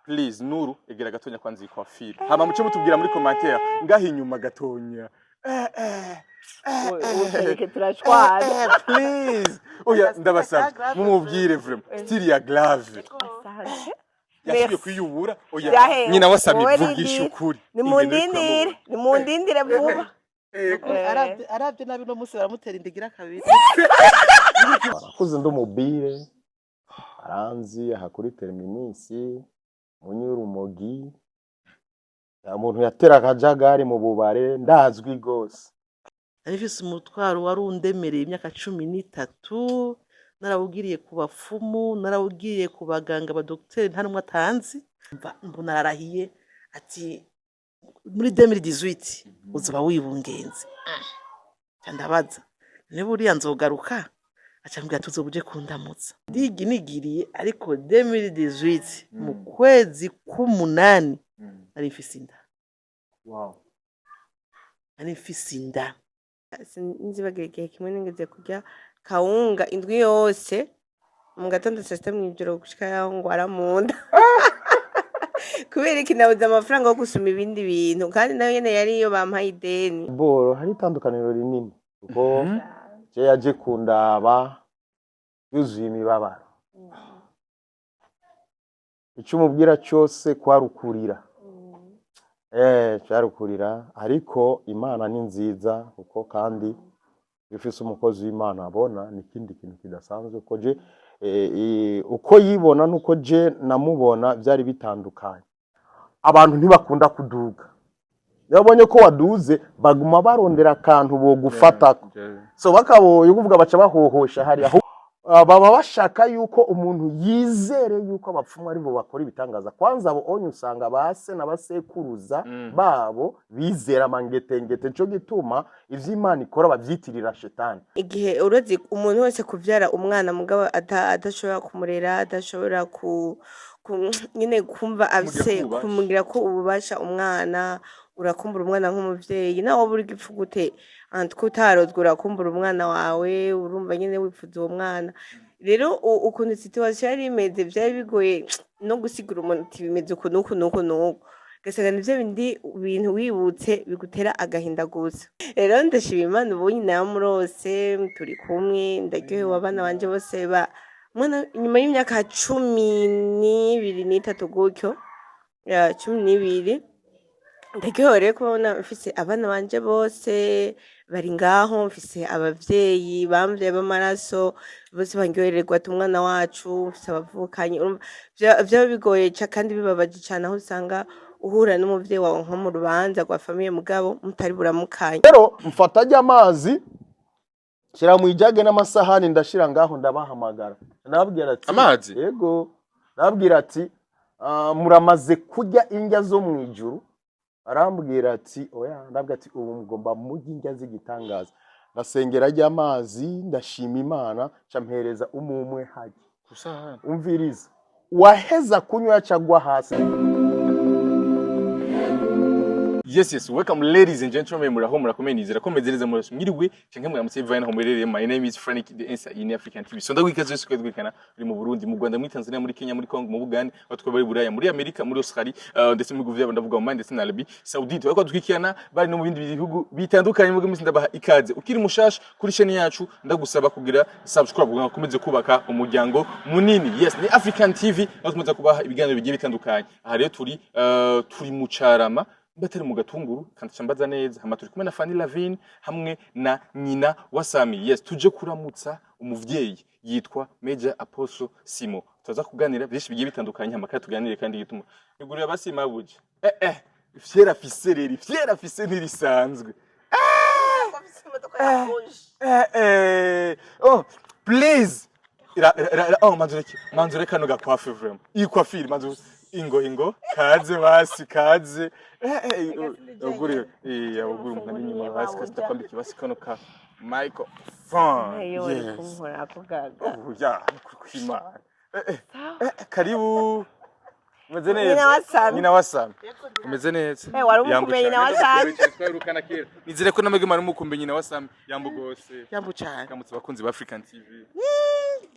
Please, Nuru, egera gatonya kwanza iyi coiffure, hama muce mutubwira muri commentaire ngaho inyuma gatonya. Utureke turashwana. Please, oya, ndabasabye mumubwire vraiment style ya grave. Asante. Yasubiye Merci. kwiyubura, oya. Vyahewe. Nyina wasami, Wowe vugisha rindira. ukuri. Nimundindire, nimundindire vuba. Aravye nabi no munsi baramutera indigira kabiri. Nakuze ndi umubire, aranzi aha kuri Terminus, munyurumogi, umuntu yatera akajagari mu bubare, ndazwi gose. Nari mfise umutwaro wari undemereye imyaka 13, narawugiriye ku bapfumu, narawugiriye ku baganga, abadogiteri, nta n'umwe atanzi. Mbona ararahiye ati muri 2018 uzoba wibungenze. Nca ndabaza niba uriya nzogaruka, aca ambwira ati uzoba uje kundamutsa. Ndigi nigiriye, ariko 2018 mu kwezi k'umunani nari mfise inda. Nari mfise inda. Sinzibagira igihe kimwe nigeze kurya kawunga indwi yose, mu gatondo saa sita, mw'ijoro gushika yaho ngwara mu nda. Kubera iki? Nabuze amafaranga yo gusuma ibindi bintu, kandi nayo nyene yari iyo bampaye ideni. Boro hari itandukaniro rinini, kuko je yaje kundaba yuzuye imibabaro, ico umubwira cyose kwarukurira, cyarukurira. Ariko Imana ni nziza, kuko kandi iyo ufise umukozi w'Imana abona ni ikindi kintu kidasanzwe, ko je uko yibona nuko je namubona byari bitandukanye. Abantu ntibakunda kuduga. Iyo babonye ko waduze, baguma barondera akantu bogufatako. So bakabonye kuvuga, baca bahohosha hariya. Baba bashaka yuko umuntu yizere yuko abapfumu aribo bakora ibitangaza. Kwanza abo onye usanga base n'abasekuruza babo bizera amangetengete, nico gituma ivyo Imana ikora bavyitirira shetani. Igihe urazi umuntu wese kuvyara umwana mugabo adashobora kumurera, adashobora ku nyine kumva afise ububasha. Kumugira ko ububasha umwana, urakumbura umwana nk'umuvyeyi, nawe woba uri gipfu gute, ko utarozwe, urakumbura umwana wawe, urumva nyene wipfuza uwo mwana. Rero ukuntu situation yari imeze, vyari bigoye no gusigura umuntu uti bimeze uku n'uku n'uku n'uku, ugasanga nivyo bindi bintu wibutse bigutera agahinda gusa. Rero ndashima Imana, ubu nyina yamurose, turi kumwe, ndaryohewe, abana banje bose ba mwana nyuma y'imyaka 12 n'itatu gutyo, ya 12. Ndaryohewe rero kubona mfise abana banje bose bari ngaho, mfise abavyeyi bamvyaye b'amaraso bose baryohererwa ati umwana wacu, mfise abavukanyi. Urumva vyaba bigoye kandi bibabaje cane aho usanga uhura n'umuvyeyi wawe nko mu rubanza rwa famille, mugabo mutari buramukanye. Rero mfata ajya amazi, shyira mu ijage n'amasahani, ndashira ngaho, ndabahamagara, ndababwira ati Amazi? Yego, ndababwira ati: "Ah, muramaze kurya indya zo mu ijuru?" Arambwira ati: "Oya." Ndabwira ati: "Ubu mugomba murya indya z'igitangaza." Ndasengera ajya amazi, ndashima Imana, nca mpereza umumwe hajya. Kusahani. Umviriza, waheza kunywa yacagwa hasi. Yes, welcome ladies and gentlemen, muraho, murakomeye, nizera ko meze neza, murashe mwiriwe canke muramutse bivanye naho muherereye. My name is Frank the Answer in African TV. So ndagwikaze wese kwedwikana uri mu Burundi, mu Rwanda, muri Tanzania, muri Kenya, muri Congo, mu Bugande, aho twaba bari Buraya, muri Amerika, muri Australia, ndetse mu bihugu vyabo, ndavuga Oman ndetse na Arabie Saoudite. Bariko dutwikirana bari no mu bindi bihugu bitandukanye, muge musi ndabaha ikaze. Ukiri mushasha kuri chaîne yacu, ndagusaba kugira subscribe kugira ngo ukomeze kubaka umuryango munini. Yes, ni African TV aho tumaze kubaha ibiganiro bigiye bitandukanye. Aha rero turi mu Carama, batari mu Gatunguru, kandi cambaza neza. Hama turi kumwe na Fanny Lavine hamwe na nyina wa Sami. Yes, tuje kuramutsa umuvyeyi yitwa Major Apostle Simo. Tuza kuganira byinshi bigiye bitandukanye, hama kandi tuganire kandi gituma igurira basima buje. Fiera afise rero, fiera afise ntirisanzwe. Oh, please. Ira, ira, ira, oh, manzureke, manzureke kano gakwafe vraiment. Iyi coiffure, manzu ingo ingo, kaze basi kaze. Ugure, ugure umuntu ari inyuma basi kasita kwambika basi kano ka microphone. Iyo uri kunkora ako gaga. Oh, ya, kwimana. Karibu. Umeze neza. Nyina wa Sami. Nyina wa Sami. Umeze neza. Wari umukumbe nyina wa Sami. Twirukana kera. Nizere ko namwe mwari mukumbe nyina wa Sami. Yambo gose. Jambo cyane. Kamutse abakunzi ba African TV.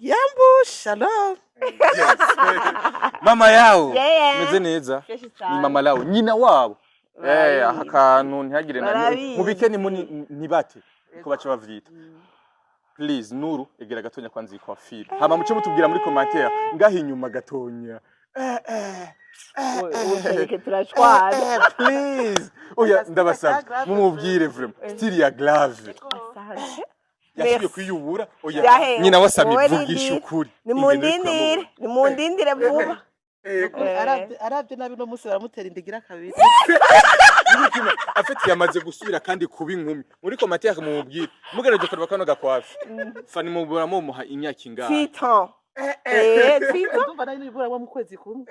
Yambu, shalom. Yes. Mama yao. Yeah. Meze neza. Fresh Ni cyane. mama lao, nyina wabo. Barabizi. Aka kantu ntihagire na Barabizi. mubike ni muni ntibate ko baca bavyita. Please, Nuru, egera gatonya kwanza ikwafira. Hama muce mutubwira muri commentaire ngaho inyuma gatonya. Ubu turashwana. Please. Oya, ndabasabye mumubwire vraiment style ya glave. Asante. Yasubiye Merci. kwiyubura. Oya, Yahe, nyina wasami wowe vugisha rindira. ukuri. Nimundindire, nimundindire vuba. Arabye nabi no munsi baramutera indigira kabiri. Afite yamaze gusubira kandi kuba inkumi. Muri commentaire mumubwire. Mugerageje kureba kano gakwafi. Fani mubura mumuha imyaka ingahe? Titan. Titan. Ndumva nari nibura mu kwezi kumwe.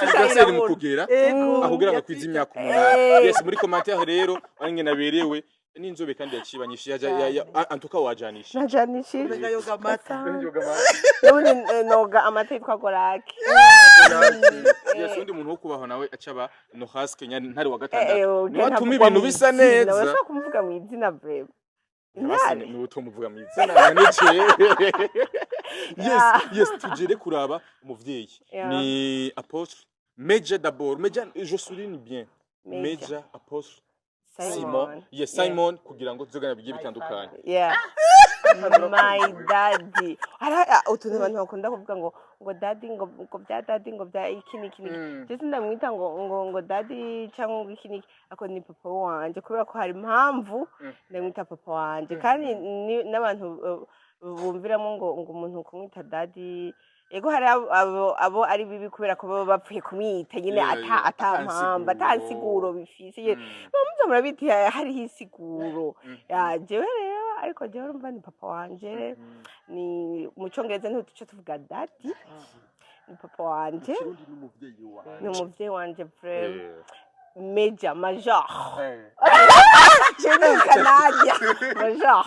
Anniversaire mu kugera Ego. akubwira ngo akwize imyaka 8. Yes, muri commentaire rero ari naberewe n'inzobe kandi yacibanyishe yaja antuka wajanisha. Najanishije. Mbega yoga mata. N'ubundi noga amata yitwa Gorake. Yes, undi muntu wo kubaho nawe acaba Nohas Kenya ntari wa Eh, gatandatu. eh, Niwe atuma ntavugwa ibintu mu bisa izina, neza. urashobora kumuvuga mu izina vraiment. Intare. Ni utumuvuga mu izina nanice. Yes, yes, tugere kuraba umuvyeyi. Ni apôtre Major d'abord, Major, je souligne bien. Major. Major apôtre Simon. Simon. Yes, Simon kugira ngo tuzogana bigiye bitandukanye. Yeah. My daddy. Hari utuntu abantu bakunda kuvuga ngo daddy, ngo bya daddy, ngo bya iki n'iki n'iki. Je sindamwita ngo daddy cyangwa ngo iki n'iki, ariko ni papa wanje kubera ko hari impamvu ndamwita papa wanje. Kandi n'abantu bumviramo ngo umuntu kumwita daddy, ego hari abo ari bibi kubera ko baba bapfuye kumwita nyine ata Ata mpamvu, ata nsiguro. nsiguro bifise. Bamuza murabita hariho isiguro. Ya, jewe rero, ariko jewe urumva ni papa wanje. Ni mu Cyongereza ntiduce tuvuga daddy, ni papa wanje. Kirundi n'umuvyeyi wanje. Ni umuvyeyi wanje vraiment. Major, major. Jewe ni Canada, major.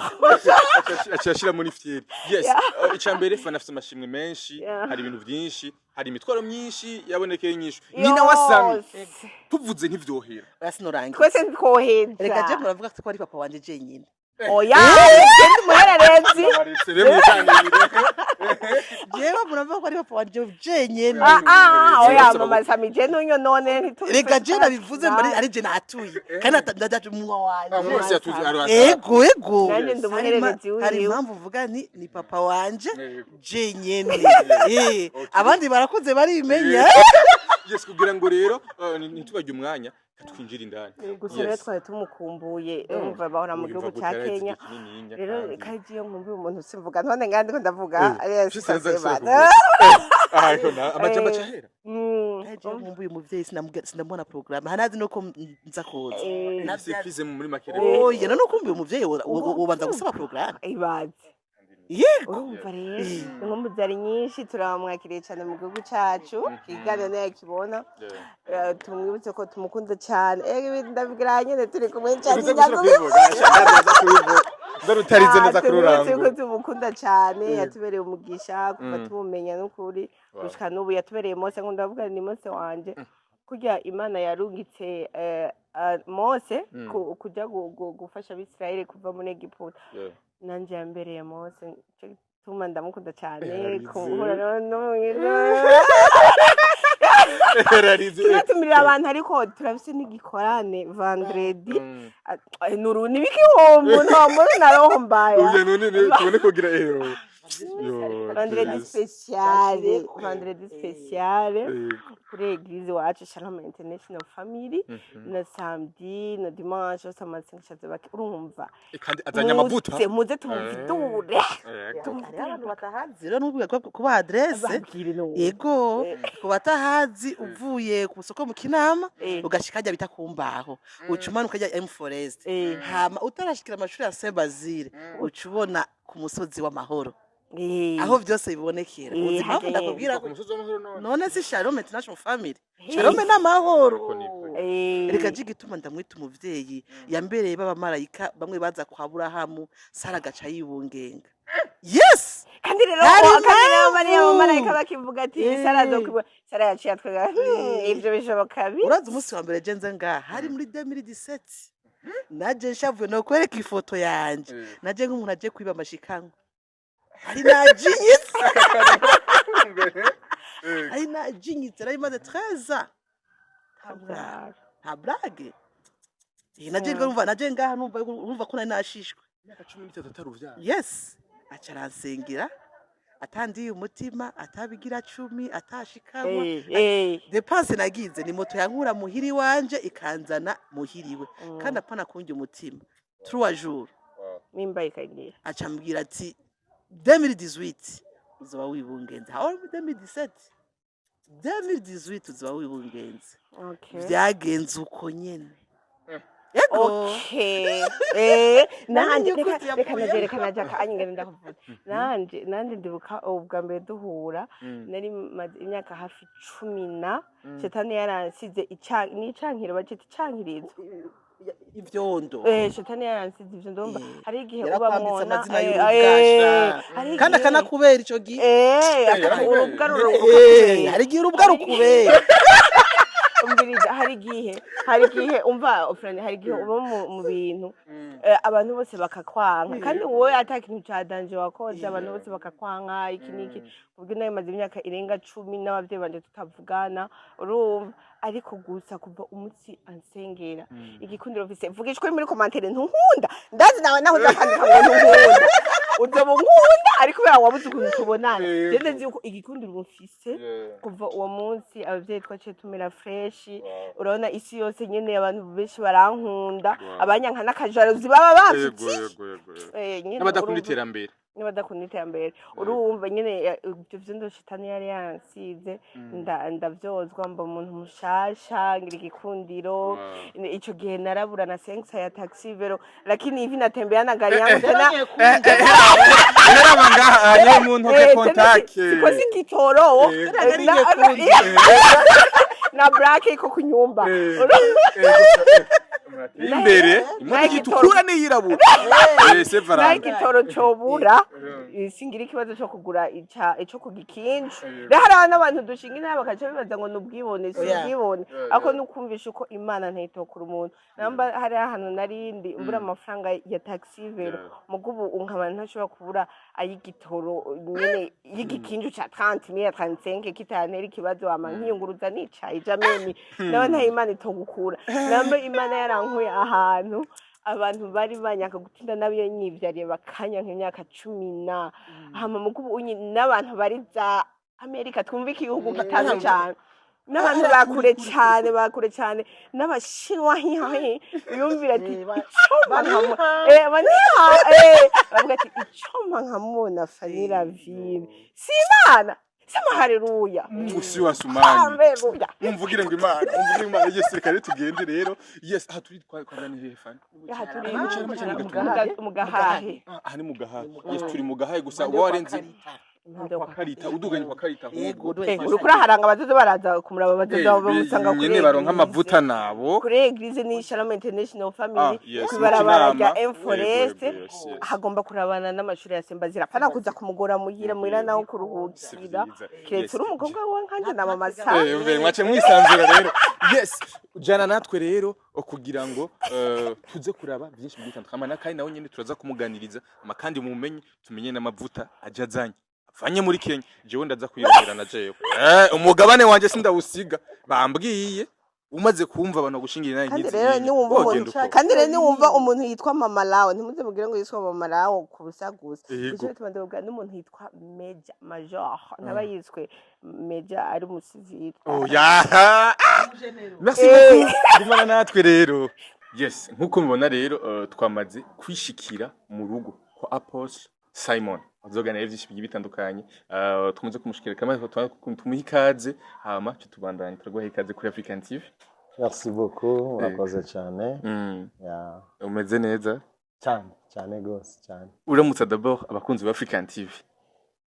Aca muri fieri. Yes. Icya mbere, Fana afite amashimwe menshi. Hari ibintu byinshi, hari imitwaro myinshi yabonekeye inyishu. Nyina wa Sami. Yose. Tuvuze ntivyohera. Oya, sinorangiza. Twese ntitwoheza. Reka je muravuga ko ari papa wanje jenyine. Oya, genda umuhererezi. Baretse rero mwiganirire. Jewe muravuga ko ari papa wanje jenyine. Ah ah, oya. Uretse Mama Sami, je ntunyo none. Reka je nabivuze mbari ari je natuye kandi ndadaje umunwa wanje. Mwese yatuzi Ego, ego. Nanjye ndi umuhererezi Hari wiwe. impamvu uvuga ni papa wanje Yego. jenyene. Abandi barakuze barimenya. Yes, kugira ngo rero ntitubajye umwanya, katwinjira indani. Gusa rero twari tumukumbuye, urumva bahora mu gihugu cya Kenya. Rero kandi iyo nkumbuye umuntu simvuga none ngandi ko ndavuga ariya. Amajambo acahera. Kandi jewe nkumbuye umuvyeyi sinamubona porogaramu hanazi nuko nza kuza. Surprise muri make rero. Oya, none ukumbuye umuvyeyi wobanza gusaba porogaramu? Ibaze. Yego. Urumva rero inkumbu zari nyinshi. Turabamwakiriye cyane mu gihugu cyacu, ikiganiro ntiyakibona. Tumwibutse ko tumukunda cyane. Ibi ndabigira nyine turi kumwe cyane. Uze gusubira kubivuga, ndaza kubivuga. Ndarutarize neza Tumwibutse kururango. ko tumukunda cyane, yatubereye umugisha kuva tumumenya n'ukuri gushika n'ubu. Yatubereye Mose, ngo ndavuga ni Mose wanje. Kurya Imana yarungitse Mose kuja gufasha Abisirayeli kuva muri Egiputa, nanje yambereye Mose. Nico gituma ndamukunda cyane. Yararize. Kuhura Yararize. tunatumirira abantu, ariko turafise n'igikorane vendredi. Nuru nibikihombo nta muntu naroho mbaya. Uya none tubone kugira ero. Yo, Vendredi yes. spéciale, vendredi spéciale kuri église iwacu Shalom International Family, na samedi na dimanche hose amasengesho azobake, urumva. Kandi azanye amavuta. Muze, muze tumuvidure. Hariho abantu batahazi rero n'ubwo kuba adresse. Babwire n'ubu. Yego, ku batahazi, uvuye ku soko mu Kinama, ugashika hajya bita ku mbaho, uca umanuka hajya M Forest, hama utarashikira amashuri ya Saint Basile, uca ubona ku musozi w'amahoro aho byose bibonekera. Uzi impamvu Hajya. ndakubwira? Ku musozi w'amahoro none. None si Shalom International Family? Shalom n'amahoro. Ariko nibwo. Reka je igituma ndamwita umuvyeyi, yambereye b'abamarayika bamwe baza kwa Burahamu, Sara agaca yibungenga. Yes. Kandi rero Hari kandi rero bariya impamvu. bamarayika bakivuga ati Sara azokwiba, Sara yaciye atwega ivyo bishoboka bi Urazi umunsi wa mbere je nze ngaha hari muri 2017, naje nshavuye no kwereka ifoto yanje. Naje nk'umuntu aje kwiba amashikanwa. Ari najinyitse, ari najinyitse, nari maze 13 ans nta mwana, nta blague. Naje numva, naje ngaha numva ko nari nashishwe. Imyaka 13 ataruvyara? Yes, aca aransengera, atandiye umutima, atabigira cumi, atashikamwa. Dépense nagize ni moto yankura muhiri wanje ikanzana muhiriwe, kandi apana kunjya umutima, 3 jours. Mimba ikagira. Aca ambwira ati: "2018 uzoba wibungenze." Aho 2017, 2018 uzoba wibungenze. Vyagenze uko nyene. Ego. Okay. Nanje Namenye ko reka reka yapfuye. Naje reka naje akanya ngene ndakuvuga. Nanje ndibuka ubwa mbere duhura, nari maze imyaka hafi 10 na shetani yaransize ica n'icankiro, bacita icankirizo. Ivyondo. Shetani yaransize ivyo, ndumva hari igihe uba Yarakwambitse mwona amazina hari y'urubwasha, kandi igihe akanakubera ico gihe. Urubwa Hari igihe urubwa rukubera. Umviriza, hari igihe umva Frani, hari igihe uba mu bintu, abantu bose bakakwanka, kandi wowe ata kintu ca danger wakoze, abantu bose bakakwanka iki n'iki, kubwo nawe maze imyaka irenga 10 n'abavyeyi banje tutavugana, urumva. Ariko gusa kuva umunsi ansengera, igikundiro mfise, vuga ishwi muri commentaire: "Ntunkunda." Ndazi nawe naho uzakwandika ngo ntunkunda, uzoba unkunda, ariko kubera wabuze ukuntu tubonana. Je ndazi yuko igikundiro mfise kuva uwo munsi, abavyeyi twaciye tumera fresh. Urabona isi yose nyene, abantu benshi barankunda, abanyanka n'akajaruzi baba bafite. Yego. Nyene n'abadakunda urumva- iterambere. N'abadakunda iterambere. Urumva nyene ivyo vyondo shitani yari yansize, ndavyozwa, mba umuntu mushasha, ngira igikundiro. Ico gihe narabura na senkisa ya taxi vélo, lakini hivi natembea na gari yangu tena. Naraba ngaha niyo mu ntoke Tena contact. Sikosi kitoro. Na brake iko kunyumba. Imbere imodoka itukura n'iyirabura, c'est Naho vrai. igitoro cobura, singira ikibazo co kugura ica ico kugikinju. Rero hariho n'abantu dushinga inama bakaca bibaza ngo ni ubwibone. Si ubwibone, ariko ni ukumvisha uko Imana ntitokura umuntu. Namba hari ahantu narindi mbura amafaranga ya taxi vélo, mugo ubu nkaba ntashobora kubura ay'igitoro nyene y'igikinju ca 30 mille, 35, kitantera ikibazo, wama nkiyunguruza nicaye jameni. Nawe nta Imana itogukura. Namba Imana yarankuye ahantu abantu bari banyaka gutinda, nabiyo nyivyariye bakanyanka imyaka 10 na hama, mugo ubu unyi n'abantu bari za Amerika, twumva igihugu kitazi cane, n'abantu bakure cane, bakure cane, n'Abashinwa hihahi biyumvira ati icoma nkamu baniha bavuga ati icoma nkamubona Fanny Lavine, si Imana, sema haleluya. Mungu si wa Sumani. Haleluya. Mumvugire ngo Imana, mumvugire Imana. Yes, reka rero tugende rero. Yes, aha turi kwa nani hehe, Fanny? Aha turi Mu Cyarama. Mu Gahahe. Ah, aha ni mu Gahahe. Yes, turi mu Gahahe, gusa uba warenze kwa Karita, uduganye kwa Karita ahubwo. Uriko uraharanga, abazoza baraza kumuraba, bazoza bamusanga kuri nyene baronka église. Amavuta nabo. Kuri église ni Shalom International Family, kw'ibarabara Mu rya Kinama. M Forest. Yego, yes. Hagomba kurabana n'amashuri ya Sembazira, apana kuza kumugora muhira, muhira naho kuruhukira, Si vyiza. kiretse uri umukobwa we nkanje na mama sa. Mbe mwace mwisanzura rero. Yes, jana natwe rero kugira ngo tuze kuraba byinshi bigiye bitandukanye. Ama kandi nawe nyene turaza kumuganiriza, ama kandi mumenye, tumenye n'amavuta aja azanye avanye muri Kenya. Jewe ndaza kuyirondera na jewe. Umugabane wanje sindawusiga. Bambwiye umaze kumva abantu gushingira nayo Kandi nkizi. rero niwumva umuntu, kandi rero niwumva umuntu yitwa Mama Lawo, ntimuze mugire ngo yitwa Mama Lawo ku busa gusa. Nico gituma ndavuga n'umuntu yitwa Meja Major ntaba yiswe Meja ari umusivili. Oh ya. Merci beaucoup. Gumana natwe rero. Yes, nkuko mubona rero, twamaze kwishikira mu rugo kwa Apostle Simon. Azoganira byinshi bigiye bitandukanye. Tumaze kumushikira kama tumuha ikaze, hama cyo tubandanye. Turaguha ikaze kuri African TV. Merci beaucoup, murakoze cyane. Ya. Umeze neza? Cyane cyane rwose, cyane. Uramutse d'abord abakunzi ba African TV.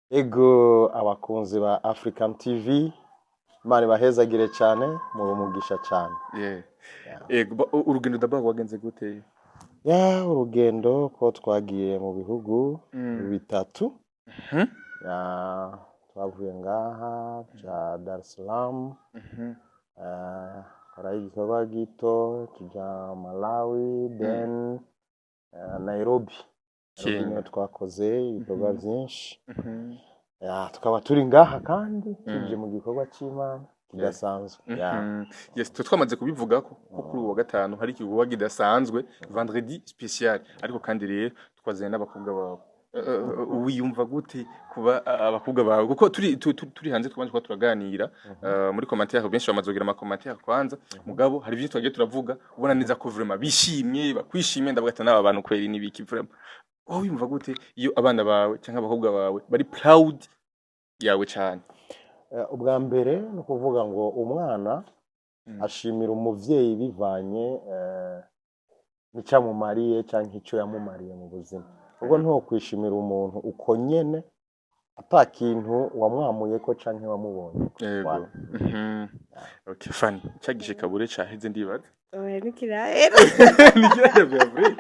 Ego, abakunzi ba African TV, Imana ibahezagire cyane, mu umugisha cyane. Yeah. Ego, urugendo d'abord wagenze gute? Ya, urugendo ko twagiye mu bihugu bitatu. Ya, twavuye ngaha tuja Dar es Salaam, korayo igikorwa gito, tuja Malawi, then Nairobi. Kenya. Niyo twakoze ibikorwa byinshi. Ya, tukaba turi ngaha kandi tuje mu gikorwa cy'Imana kidasanzwe. Ya. Yes, twe twamaze kubivuga ko kuri uyu wa gatanu hari igikorwa kidasanzwe, vendredi spécial, ariko kandi rero twazanye n'abakobwa bawe. Wiyumva gute kuba abakobwa bawe, kuko turi hanze twabanje kuba turaganira muri commentaire, benshi bamaze kugira ama commentaire kwanza, mugabo hari byinshi twagiye turavuga, ubona neza ko vraiment bishimye, bakwishimiye. Ndavuga ati n'aba bantu kweri nibiki vraiment? Wowe wiyumva gute iyo abana bawe cyangwa abakobwa bawe bari proud yawe cyane? Ubwa mbere ni ukuvuga ngo umwana ashimira umuvyeyi bivanye n'icyo amumariye cyangwa icyo yamumariye mu buzima, ubwo ntiwokwishimira umuntu uko nyene ata kintu wamwamuyeko canke wamubonye. Yego. Okay, Fanny, cyagishe kabure caheze ndibaza. Oya, nikirahera. Nikirahera bya vrai.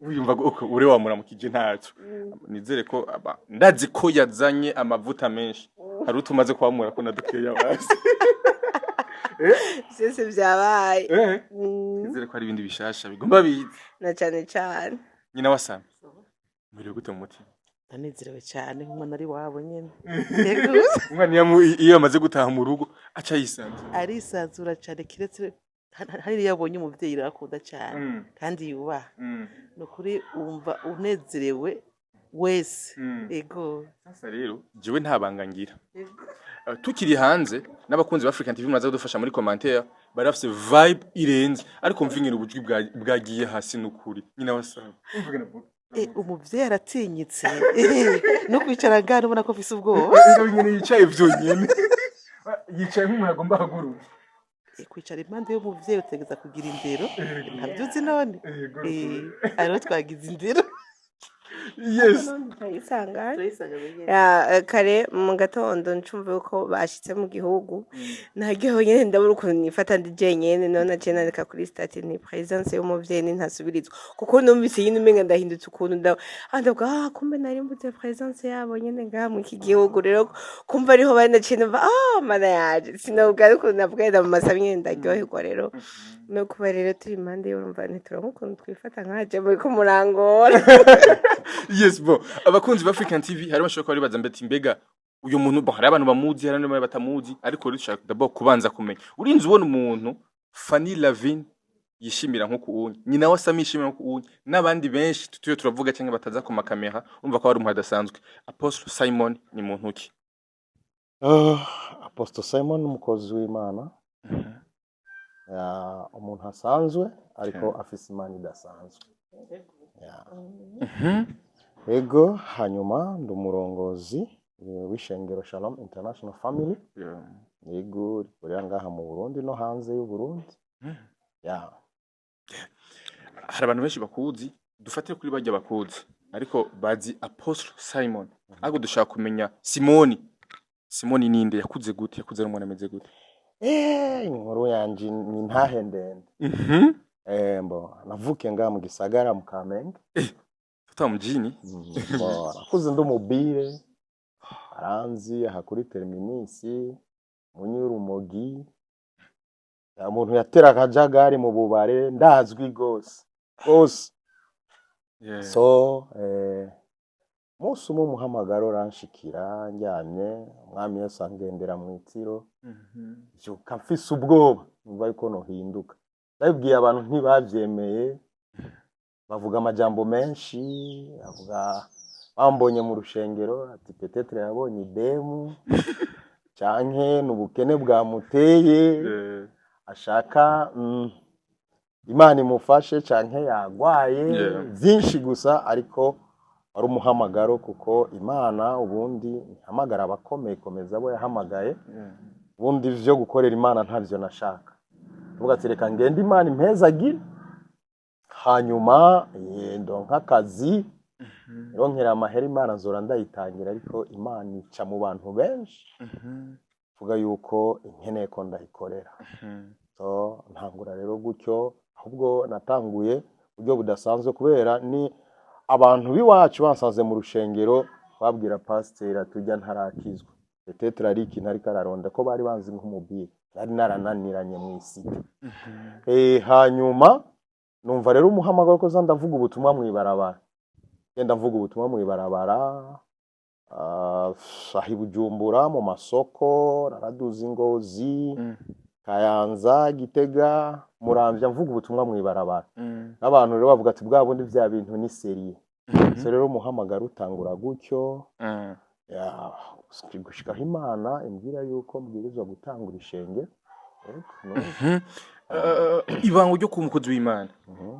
Wiyumva ko ure wamuramukije ntaco. Nizere ko ndazi ko yazanye amavuta menshi. Hari utumaze kwamura ko nadukeya basi. Vyose vyabaye. Nizere ko hari ibindi bishasha bigomba bize. Na cane cane. Nyina wasame. Mwiriwe gute mu mutima? Ndanezerewe cyane nk'umwana ari wabo nyine. Umwana iyo yamaze gutaha mu rugo aca yisanzura. Arisanzura cyane, kiretse hari iyo abonye umubyeyi arakunda cyane kandi yubaha. Ni ukuri wumva unezerewe wese. Ego. Sasa rero jewe nta banga ngira. Tukiri hanze n'abakunzi ba African TV muraza kudufasha muri commentaire, bari bafise vibe irenze, ariko mva ingene ubujwi bwagiye hasi n'ukuri. Nyina wasanga Umuvyeyi aratinyitse no kwicara ngaha ubona ko afise ubwoba. Ingene yicaye vyonyene, yicaye nk'umuntu agomba ahaguruke. Kwicara impande y'umuvyeyi utegereza kugira indero, ntabyo uzi none? Hariho twagize indero. Turayisanga. Turayisanga nyene. Ya, kare mu gatondo ncumva yuko bashitse mu gihugu, naryohewe nyene, ndabura ukuntu nifata ndi jenyene. None naciye nandika kuri statut nti présence y'umuvyeyi ntasubirizwa, kuko numvise nyene umenga ndahindutse ukuntu ndavuga: "Ah, kumbe nari mbuze présence yabo nyene ngaha mu iki gihugu." Rero kumva ariho bari, naciye numva: "Ah, mana yaje!" Sinovuga ukuntu navuga mu masaha nyene, ndaryoherwa. Rero no kuba rero turi impande, y'urumva ntituronka ukuntu twifata nkaje muriko murangora. Yes, bon, abakunzi ba African TV hari bashobora kuba bibaza mbeti mbega uyu muntu, bon, hari abantu bamuzi, hari n'abandi batamuzi, ariko rero dushaka d'abord kubanza kumenya. Urinze ubona umuntu Fanny Lavine yishimira nko kuwunye, nyina wa Sami yishimira nko kuwunye, n'abandi benshi tutiriwe turavuga cyangwa bataza ku makamera, urumva ko ari umuntu adasanzwe. Apostle Simon ni muntu ki? Apostle Simon ni umukozi w'Imana. Ya, umuntu asanzwe ariko afise Imana idasanzwe. Ya. Ego, hanyuma ndi umurongozi w'ishengero Shalom International Family. Yego, rikorera ngaha mu Burundi no hanze y'u Burundi. Ya. Hari abantu benshi bakuzi, dufatire kuri bajya bakuzi ariko bazi Apostle Simon, ariko dushaka kumenya Simoni. Simoni ninde? Yakuze gute? Yakuze ari umuntu ameze gute? Inkuru yanje ni ntahe ndende. Mbo navukiye ngaha mu gisagara mu Kamenge. Tuta mjini. Mbo nakuze ndi umubire, aranzi aha kuri terminus, munyurumogi, umuntu yatera akajagari mu bubare, ndazwi gose gose. So umunsi umwe umuhamagaro uranshikira ndyamye, Umwami Yesu angendera mw'itiro, mvyuka mfise ubwoba, numva yuko nohinduka. Ndabibwiye abantu ntibavyemeye, bavuga amajambo menshi, bavuga bambonye mu rushengero ati peut-être yabonye idemu canke n'ubukene bwamuteye, ashaka Imana imufashe canke yagwaye, vyinshi gusa. Ariko wari umuhamagaro, kuko Imana ubundi ihamagara abakomeye, komeza abo yahamagaye. Ubundi vyo gukorera Imana ntavyo nashaka, tuvuga ati reka ngende Imana impezagire, hanyuma ndonke akazi, ronkera amahera, Imana nzora ndayitangira. Ariko Imana ica mu bantu benshi, vuga yuko inkeneye ko ndayikorera. So ntangura rero gutyo. Ahubwo natanguye buryo budasanzwe, kubera ni abantu b'iwacu bansanze mu rushengero, babwira pasiteri atujya ntarakizwa, peut-être ari ikintu ariko araronda, ko bari banzi nk'umubiri, nari narananiranye mu isite. Hanyuma numva rero umuhamagaro ko za ndavuga ubutumwa mw'ibarabara. Ngenda mvuga ubutumwa mw'ibarabara, aho i Bujumbura mu masoko, naraduza i Ngozi, Kayanza, Gitega, Muramvya, mvuga ubutumwa mw'ibarabara. N'abantu rero bavuga ati bwa bundi vya bintu ni sérieux. So rero umuhamagaro utangura gutyo, ya, gushikaho Imana imbwira yuko mbwirizwa gutangura ishengero. Ego, no. Ibango ryo kuba umukozi w'Imana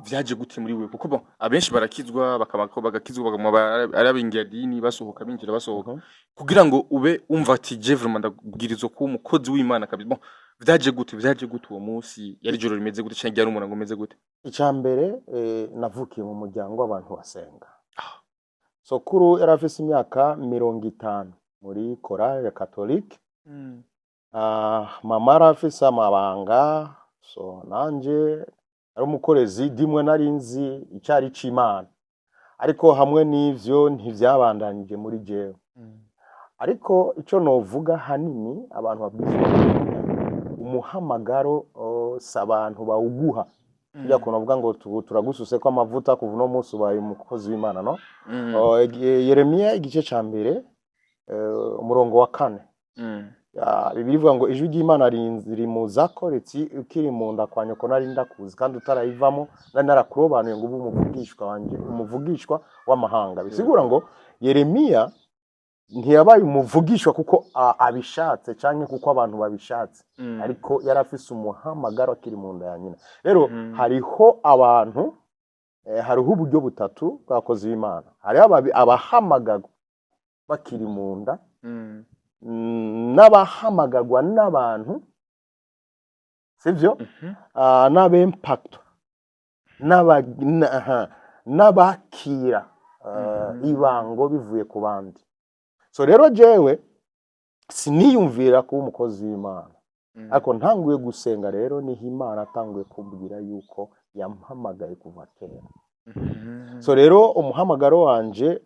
vyaje gute muri wewe? Kuko bon, abenshi barakizwa, bakaba bagakizwa, baguma ari ab'ingiradini, basohoka binjira basohoka, kugira ngo ube umva ati je vraiment ndabwirizwa kuba umukozi w'Imana kabisa. Bon, vyaje gute uwo munsi? Yari ijoro rimeze gute canke ryari umurango umeze gute? Icya mbere, navukiye mu muryango w'abantu basenga. Sokuru yari afise imyaka 50 muri chorale catholique. Mama yari afise amabanga, so nanje ari umukorezi dimwe nari nzi icari c'Imana, ariko hamwe n'ivyo ntivyabandanije muri jewe. Ariko ico novuga hanini, abantu babwirizwa kumenya umuhamagaro, si abantu bawuguha. Kurya kuntu bavuga ngo turagususeko amavuta, kuva uno munsi ubaye umukozi w'Imana, no? Yeremiya igice ca mbere, umurongo wa 4. Ya, Bibiliya ivuga ngo ijwi ry'Imana rimuzako riti: "Ukiri mu nda kwa nyoko nari ndakuzi, kandi utarayivamo nari narakurobanuye ngo ube umuvugishwa wanje, umuvugishwa w'amahanga." Bisigura ngo Yeremiya ntiyabaye umuvugishwa kuko abishatse canke kuko abantu babishatse, ariko yari afise umuhamagaro akiri mu nda ya nyina. Rero hariho abantu, hariho uburyo butatu bw'abakozi b'Imana. Hariho abahamagarwa bakiri mu nda, n'abahamagarwa n'abantu, sivyo? N'abempacto n'abakira ibango bivuye ku bandi. So rero jewe siniyumvira kuba umukozi w'Imana, ariko ntanguye gusenga rero niho Imana atanguye kumbwira yuko yampamagaye kuva kera. So rero umuhamagaro wanje,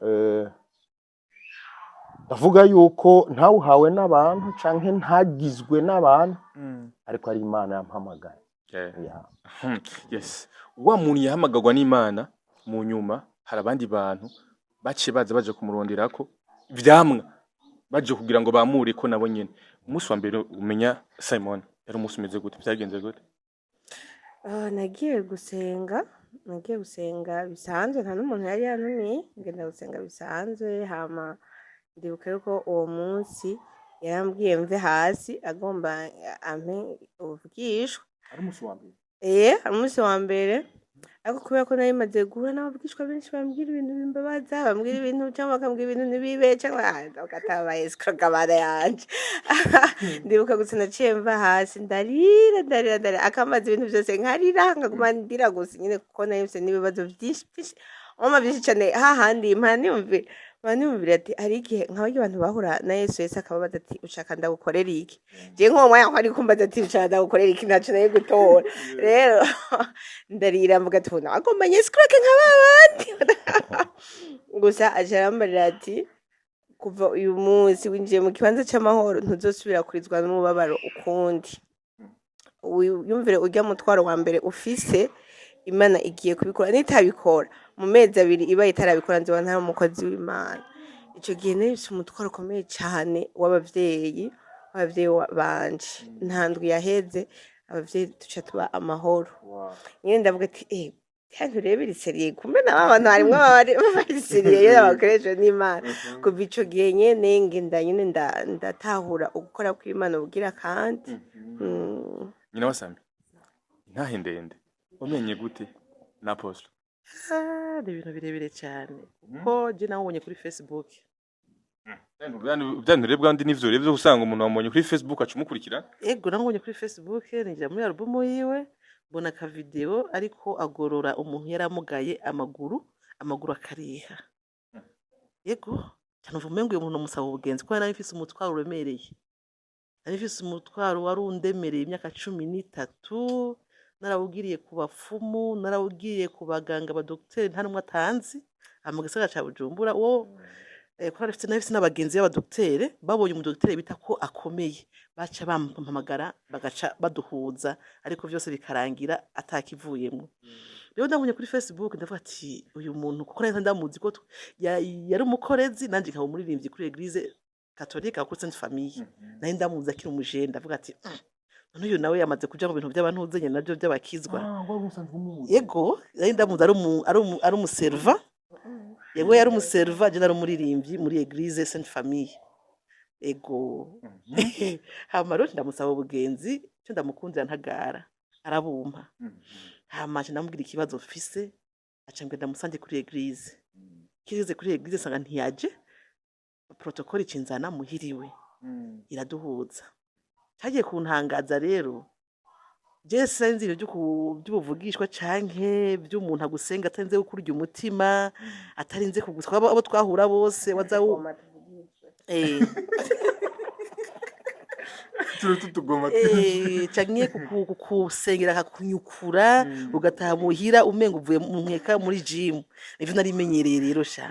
ndavuga yuko ntawuhawe n'abantu canke ntagizwe n'abantu, ariko ari Imana yampamagaye. Yeah. Yes, wa muntu yahamagarwa n'Imana, mu nyuma hari abandi bantu baciye baza baje kumuronderako ivyamwa, baje kugira ngo bamure ko nabo nyene. Umunsi wa mbere umenya Simon yari umunsi umeze gute? Vyagenze gute? Nagiye gusenga bisanzwe, nta n'umuntu yari yantumiye, ngenda gusenga bisanzwe. Hama ndibuka yuko uwo munsi yarambwiye mve hasi, agomba ampe ubuvugishwa. Ari umunsi wa mbere? Ari umunsi wa mbere, ariko kubera ko nari maze guhura n'abavugishwa benshi bambwira ibintu bimbabaza, bambwira ibintu cyangwa bakambwira ibintu ntibibe, cyangwa bakatabaye escroc yanje. Ndibuka gusa naciye mva hasi ndarira, ndarira, ndarira, akambaza ibintu byose nkarira, nkaguma ndira gusa nyine, kuko nari mfise n'ibibazo byinshi byinshi, mama, byinshi cyane. Hahandi mpora niyumvira ati hari igihe nka barya abantu bahura na Yesu, Yesu akababaza ati: "Ushaka ndagukorera iki?" Je nk'uwo mwanya ko ari kumbaza ati: "Ushaka ndagukorera iki?" Ntaco nari gutora. Rero ndarira, mvuga ati: "Ubu agomba nyescroque nka babandi." Gusa aca arambarira ati: "Kuva uyu munsi winjiye mu kibanza c'amahoro, ntuzosubira kurizwa n'umubabaro ukundi. Wiyumvire urya mutwaro wa mbere ufise, Imana igiye kubikora. Nitabikora mu mezi 2, iba itarabikora, nzoba ntari umukozi w'Imana." Ico gihe nari mfise umutwaro ukomeye cane w'abavyeyi banje. Nta ndwi yaheze, abavyeyi tuca tuba amahoro. Nyene ndavuga ati: "Eh, bya rero biri sérieux, kumbe nabo abantu harimwo bari sérieux iyo bakoreshejwe n'Imana." Kuva ico gihe nyene ngenda nyene ndatahura ugukora kw'Imana ubugira kandi. Nyina wa Sami, intahe ndende, wamenye gute na Apostle? Ah, ni ibintu birebire cyane, kuko je nawubonye kuri Facebook. Byantu rero bwandi nivyo rero byo usanga umuntu wamubonye kuri Facebook aca umukurikira. Ego, namubonye kuri Facebook, ninjira muri alubumu yiwe, mbona akavideo ariko agorora umuntu yaramugaye amaguru, amaguru akariha. Ego, cyane uvuga umengo uyu muntu musaba ubugenzi, kuko nari mfise umutwaro uremereye, nari mfise umutwaro wari undemereye imyaka 13, narawugiriye ku bapfumu, narawugiriye ku baganga, abadokiteri, nta n'umwe atanzi aha mu gisagara ca Bujumbura. Uwo ko nari mfise n'abagenzi b'abadokiteri, babonye umudokiteri bita ko akomeye, baca bampamagara, bagaca baduhuza, ariko vyose bikarangira atakivuyemwo. Rero ndabonye kuri Facebook, ndavuga ati uyu muntu, kuko nari ndamuzi ko yari umukorezi, nanje nkaba umuririmbyi kuri Église Catholique kuri Sainte Famille. Nari ndamuzi akiri umujene. Ndavuga ati: None uyu nawe yamaze kuja mu bintu by'abantu navyo by'abakizwa." Ah, wari usanzwe umuzi? Yego, nari ndamuzi ari umuserva. Yego, yari umuserva, je nari umuririmbyi muri Église Sainte Famille. Ego. Hama rero ndamusaba ubugenzi, cyo ndamukundira ntagara arabumpa. Hama nca ndamubwira ikibazo mfise, aca mbwira ndamusange kuri église. Kigeze kuri église nsanga ntiyaje, protocole icinzana muhiriwe, iraduhuza. Cagiye kuntangaza rero, je sinzi ibintu vy'ubuvugishwa canke vy'umuntu agusenga atarinze kukurya umutima, atarinze kuguswa. Abo twahura bose waza Turi tutugoma. Canke kukusengera akakunyukura, ugataha muhira umenga uvuye mu nkeka muri gym. Nivyo nari menyereye rero sha.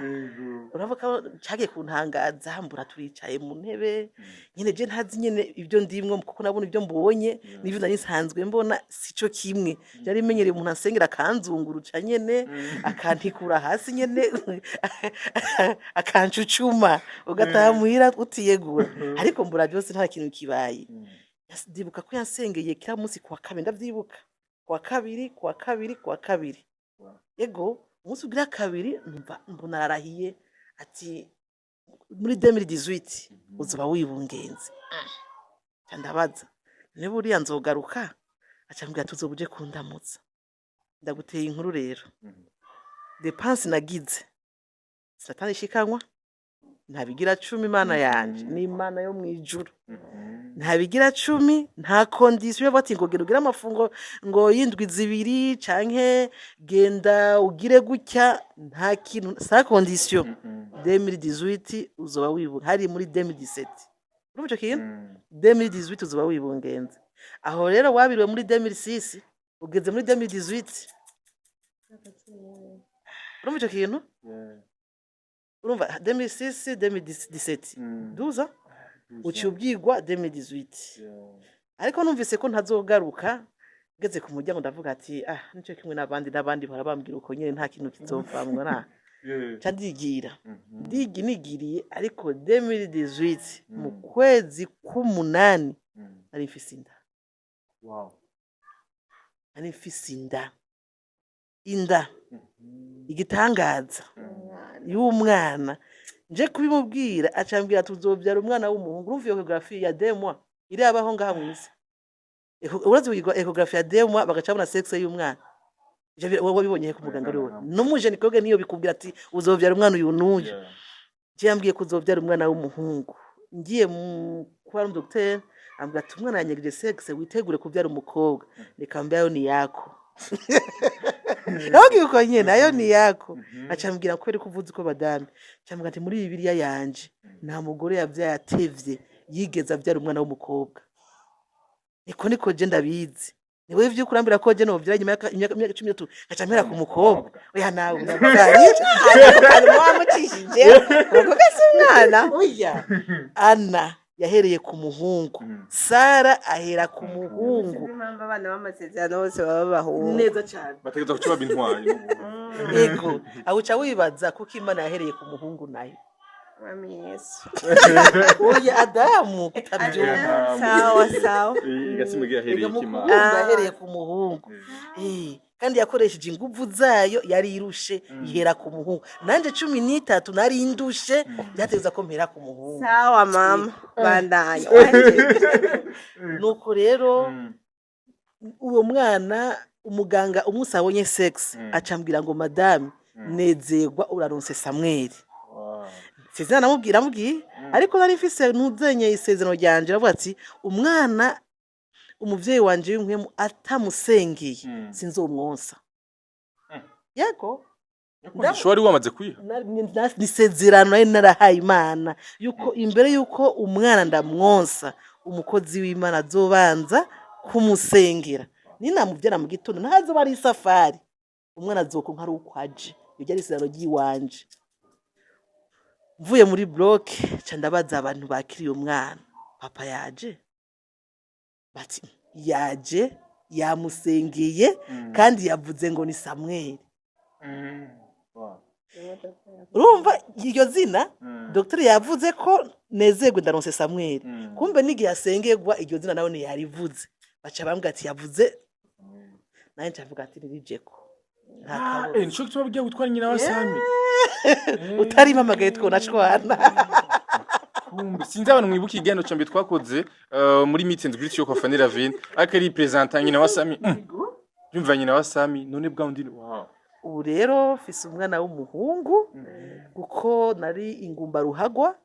Urumva ko cagiye kuntangaza, mbura turicaye mu ntebe nyene, je ntazi nyene ibyo ndimwo, kuko nabona ibyo mbonye n'ivyo nari nsanzwe mbona sico kimwe. Nari menyereye umuntu ansengera akanzunguruca nyene, akantikura hasi nyene, akancucuma, ugataha muhira utiyegura. Ariko mbura byose nta kintu kibaye. Ndibuka ko yansengeye kila munsi kuwa kabiri, ndavyibuka, kuwa kabiri, kuwa kabiri, kuwa kabiri. Ego, umunsi ugira kabiri numva mbona ararahiye ati: "Muri 2018 uzoba wibungenze." Nca ndabaza: "Niba uriya nzogaruka?" Aca ambwira ati: "Uzoba uje kundamutsa." Ndaguteye inkuru rero, dépenses nagize satani ishikanwa ntabigira cumi. Imana yanje ni Imana yo mw'ijuru, ntabigira cumi, nta condition yo bati ngo genda ugire amafungo ngo y'indwi 2 canke genda ugire gutya, nta kintu, sans condition. 2018 uzoba wibuka, hari muri 2017. Urumva ico kintu? 2018 uzoba wibungenze. Aho rero wabiriwe muri 2006, ugeze muri 2018. Urumva ico kintu? Urumva 2006, 2017, 12 ans, uciye ubyigwa 2018. Ariko numvise ko ntazogaruka, ngeze ku muryango ndavuga ati: "Ah, nico kimwe n'abandi, n'abandi bahora bambwira uko nyene, nta kintu kizovamwo." Na ca ndigira ndigi nigiriye. Ariko 2018 mu kwezi k'umunani nari mfise inda. Nari mfise inda, inda igitangaza y'umwana. Nje kubimubwira, acambwira tuzobyara umwana w'umuhungu. Urumva iyo échographie ya 2 mois irabaho ngaha mw'isi? Urazi kugirwa échographie ya 2 mois bagaca babona sexe y'umwana? Ivyo wowe wabibonye he ku muganga? Ari wowe n'umugynécologue niyo bikubwira ati uzovyara umwana uyu n'uyu. Je yambwiye ko uzovyara umwana w'umuhungu. Ngiye kwa umudokiteri, ambwira ati: "Umwana yanyegeje sexe, witegure kuvyara umukobwa." Reka mbe, ayo ni yako. Nababwiye uko nyene, ayo ni yako. Aca ambwira: "Kubera ko uvuze uko, madame?" Aca ambwira ati: "Muri Bibiliya yanje nta mugore yavyaye atevye yigeze avyara umwana w'umukobwa. Niko je ndabizi, ni wewe ivyo kurambira ko je novyara nyuma y'imyaka 13 ngaca mpera ku mukobwa. Oya, nawe uravyarira." Hanyuma wamucishije umukobwa si umwana. Oya, Ana yahereye ku muhungu, Sara ahera ku muhungu. Sinzi impamvu abana b'amasezerano bose baba abahungu. Neza cyane. Bategerezwa kuca baba intwari. Ego, aho uca wibaza kuko Imana yahereye ku muhungu nayo. Mwami Yesu. Oya, Adamu kutabyumva. Sawa sawa. Igasimugira yahereye Ega mu ikimana. kubumba yahereye ku muhungu. Kandi yakoresheje inguvu zayo, yari irushe, ihera ku muhungu. Nanje 13 nari indushe, byategeza ko mpera ku muhungu. Sawa mama, bandanya. Nuko rero uwo mwana, umuganga umunsi abonye sexe, acambwira ngo: "Madame, nezerwa, uraronse Samweli." Sezerano namubwira, amubwiye, ariko nari mfise ntuzenye isezerano ryanje. Aravuga ati: "Umwana umuvyeyi wanje w'impwemu atamusengeye, sinzomwonsa." Yego. Wari wamaze kwiha. Ni isezerano nari narahaye Imana yuko imbere yuko umwana ndamwonsa, umukozi w'Imana azobanza kumusengera. Ninamuvyara mu gitondo, ntazoba ari isafari, umwana azokonka ari uko aje. Iryo ari isezerano ry'iwanje. Mvuye muri bloc, ca ndabaza abantu bakiriye umwana: "Papa yaje?" Bati: "Yaje." Yamusengeye kandi yavuze ngo ni Samweli. Urumva iryo zina, dogiteri yavuze ko nezerwe, ndaronse Samweli. Kumbe n'igihe asengerwa iryo zina nawe ntiyarivuze, baca bambwira ati yavuze, nanjye ncavuga ati nirijeko nta kabuza. Nico gituma bugiye gutwara nyina wa Sami. Utarimpamagaye twonacwana. Kumbe sinzi abantu mwibuka ikiganiro ca mbere twakoze muri meet and greet yo kwa Fanny Lavine, ariko ari presenta nyina wa Sami. Yumva nyina wa Sami none bwa undi, wow. Ubu rero mfise umwana w'umuhungu, kuko nari ingumba ruhagwa.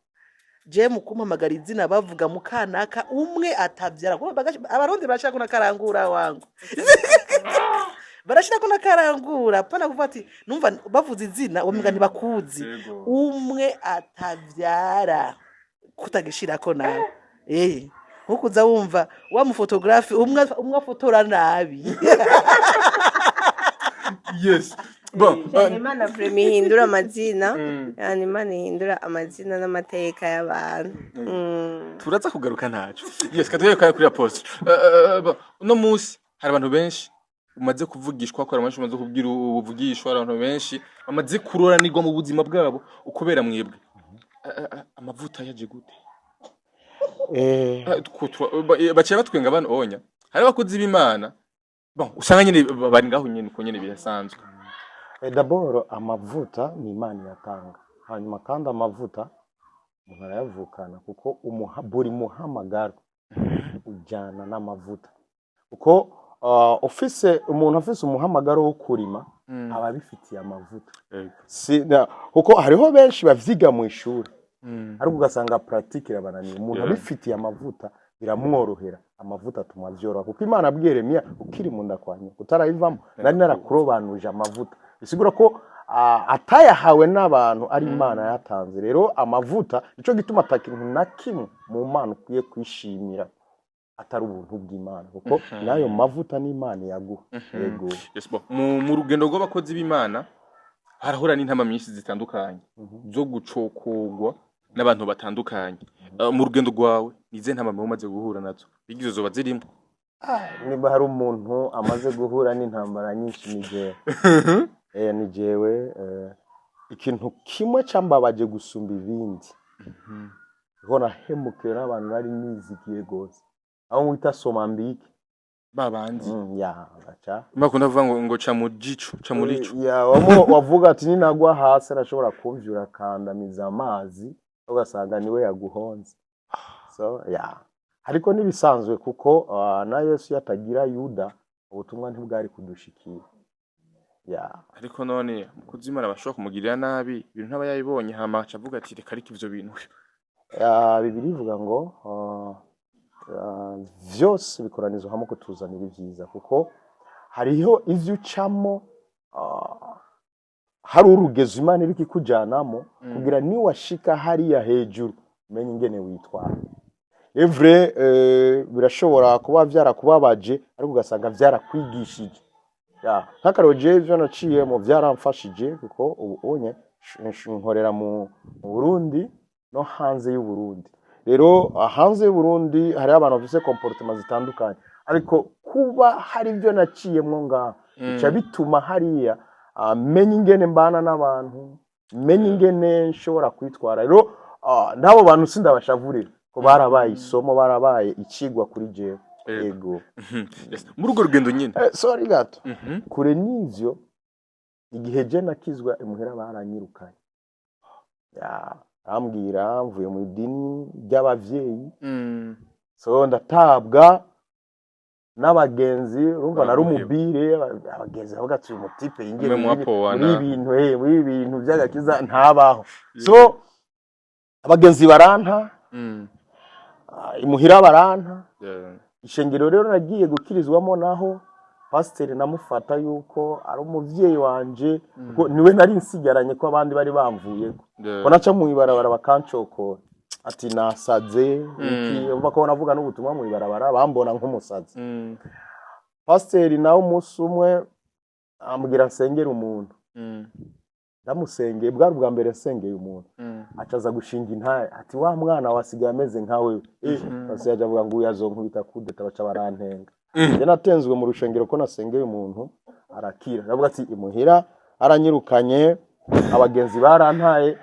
Je mu kumpamagara izina bavuga mukanaka umwe atavyara. Kuko Abarundi barashaka nakarangura wangu, barashirako nakarangura, pana kuvuga ati numva bavuze izina uwo ntibakuzi. Umwe atavyara kutagishirako nawe, nkuko uza wumva wa mufotogarafe umwe umwe afotora nabi. Yes, bon. Yani Imana vraiment ihindura amazina, yani Imana ihindura amazina n'amateka y'abantu. Turaza kugaruka ntaco. Yes, katugere kuri apostle. Bon, uno munsi hari abantu benshi umaze kuvugishwa ko hari abantu benshi umaze kubwira ubuvugishwa, hari abantu benshi bamaze kuroranirwa mu buzima bwabo ukubera mwebwe. Amavuta yaje gute? Baciye batwenga bano onya, hari abakozi b'Imana, bon, usanga nyene bari ngaho nyene uko nyene birasanzwe. D'abord amavuta ni Imana iyatanga, hanyuma kandi amavuta umuntu arayavukana, kuko buri muhamagaro ujyana n'amavuta, kuko ufise umuntu afise umuhamagaro wo kurima aba abifitiye amavuta. Kuko hariho benshi bavyiga mu ishuri, ariko ugasanga pratique irabananiye. Umuntu abifitiye amavuta biramworohera, amavuta atuma vyoroha, kuko Imana abwiye Yeremiya: "Ukiri mu nda kwa nyoko utarayivamo nari narakurobanuje amavuta." Bisigura ko atayahawe n'abantu, ari Imana yatanze. Rero amavuta, nico gituma atakintu na kimwe mu Mana ukwiye kwishimira atari ubuntu bw'Imana, kuko n'ayo mavuta n'Imana yaguha. Yego. Yes, bon. Mu rugendo rw'abakozi b'Imana harahura n'intama nyinshi zitandukanye zo gucokogwa n'abantu batandukanye. Mu rugendo rwawe nize ntama umaze guhura nazo bigize zoba zirimo? Niba hari umuntu amaze guhura n'intambara nyinshi ni jewe. Ni jewe. Ikintu kimwe cambabaje gusumba ibindi, kuko nahemukiwe n'abantu nari nizigiye gose, aho mwita somambike. Babandi. Ya baca bakunda kuvuga ngo ca mu jico, ca muri ico. Ya wamo wavuga ati ninagwa hasi arashobora kumvyura akandamiza amazi, ugasanga niwe yaguhonze. So ya ariko nibisanzwe, kuko na Yesu yatagira Yuda ubutumwa ntibwari kudushikira, ya. Ariko none umukozi w'Imana bashobora kumugirira nabi, ibintu ntaba yabibonye, hama aca avuga ati reka ariko ivyo bintu. Ya, Bibiliya ivuga ngo vyose bikoranizwa hamwe kutuzanira ibyiza, kuko hariho ivyo ucamo, hari urugezo Imana iriko ikujanamo kugira niwashika hariya hejuru umenye ingene witwara. Evre birashobora kuba vyarakubabaje, ariko ugasanga vyarakwigishije. Ya, nk'akarorero jewe ivyo naciyemo vyaramfashije, kuko ubu unye nkorera mu Burundi no hanze y'u Burundi. Rero hanze y'u Burundi hariho abantu bafise comportement zitandukanye, ariko kuba hari ibyo naciyemwo ngaho bica bituma hariya menya ingene mbana n'abantu, menya ingene nshobora kwitwara. Rero n'abo bantu sindabashavurira ko barabaye isomo, barabaye icigwa kuri jewe. Yego. Yes. Muri urwo rugendo nyine. Sorry gato. Kure n'ivyo, igihe je nakizwa imuhira baranyirukanye. Ya, ambwira mvuye mu idini ry'abavyeyi. So ndatabwa n'abagenzi, urumva nari Baraguheba. umubire, abagenzi bavuga ati uyu mutipe yingiye Umwe muri muwapowana. muri ibintu by'agakiza ntabaho. So abagenzi baranta, imuhira baranta. Ishengero rero nagiye gukirizwamo naho pasiteri namufata yuko ari umuvyeyi wanje, kuko niwe nari nsigaranye ko abandi bari bamvuyeko. Ko naca mu ibarabara bakancokora ati nasaze iki, umva ko navuga n'ubutumwa mu ibarabara bambona nk'umusazi. Pasiteri nawe umunsi umwe ambwira nsengere umuntu. Ndamusengeye, bwari ubwa mbere nsengeye umuntu. Acaza gushinga intahe ati wa mwana wasigaye ameze nka wewe. Pasiteri aja avuga ngo uyu azonkubita kudeta, baca barantenga. Njye natenzwe mu rushengero ko nasengeye umuntu arakira, ndavuga ati imuhira aranyirukanye, abagenzi barantaye,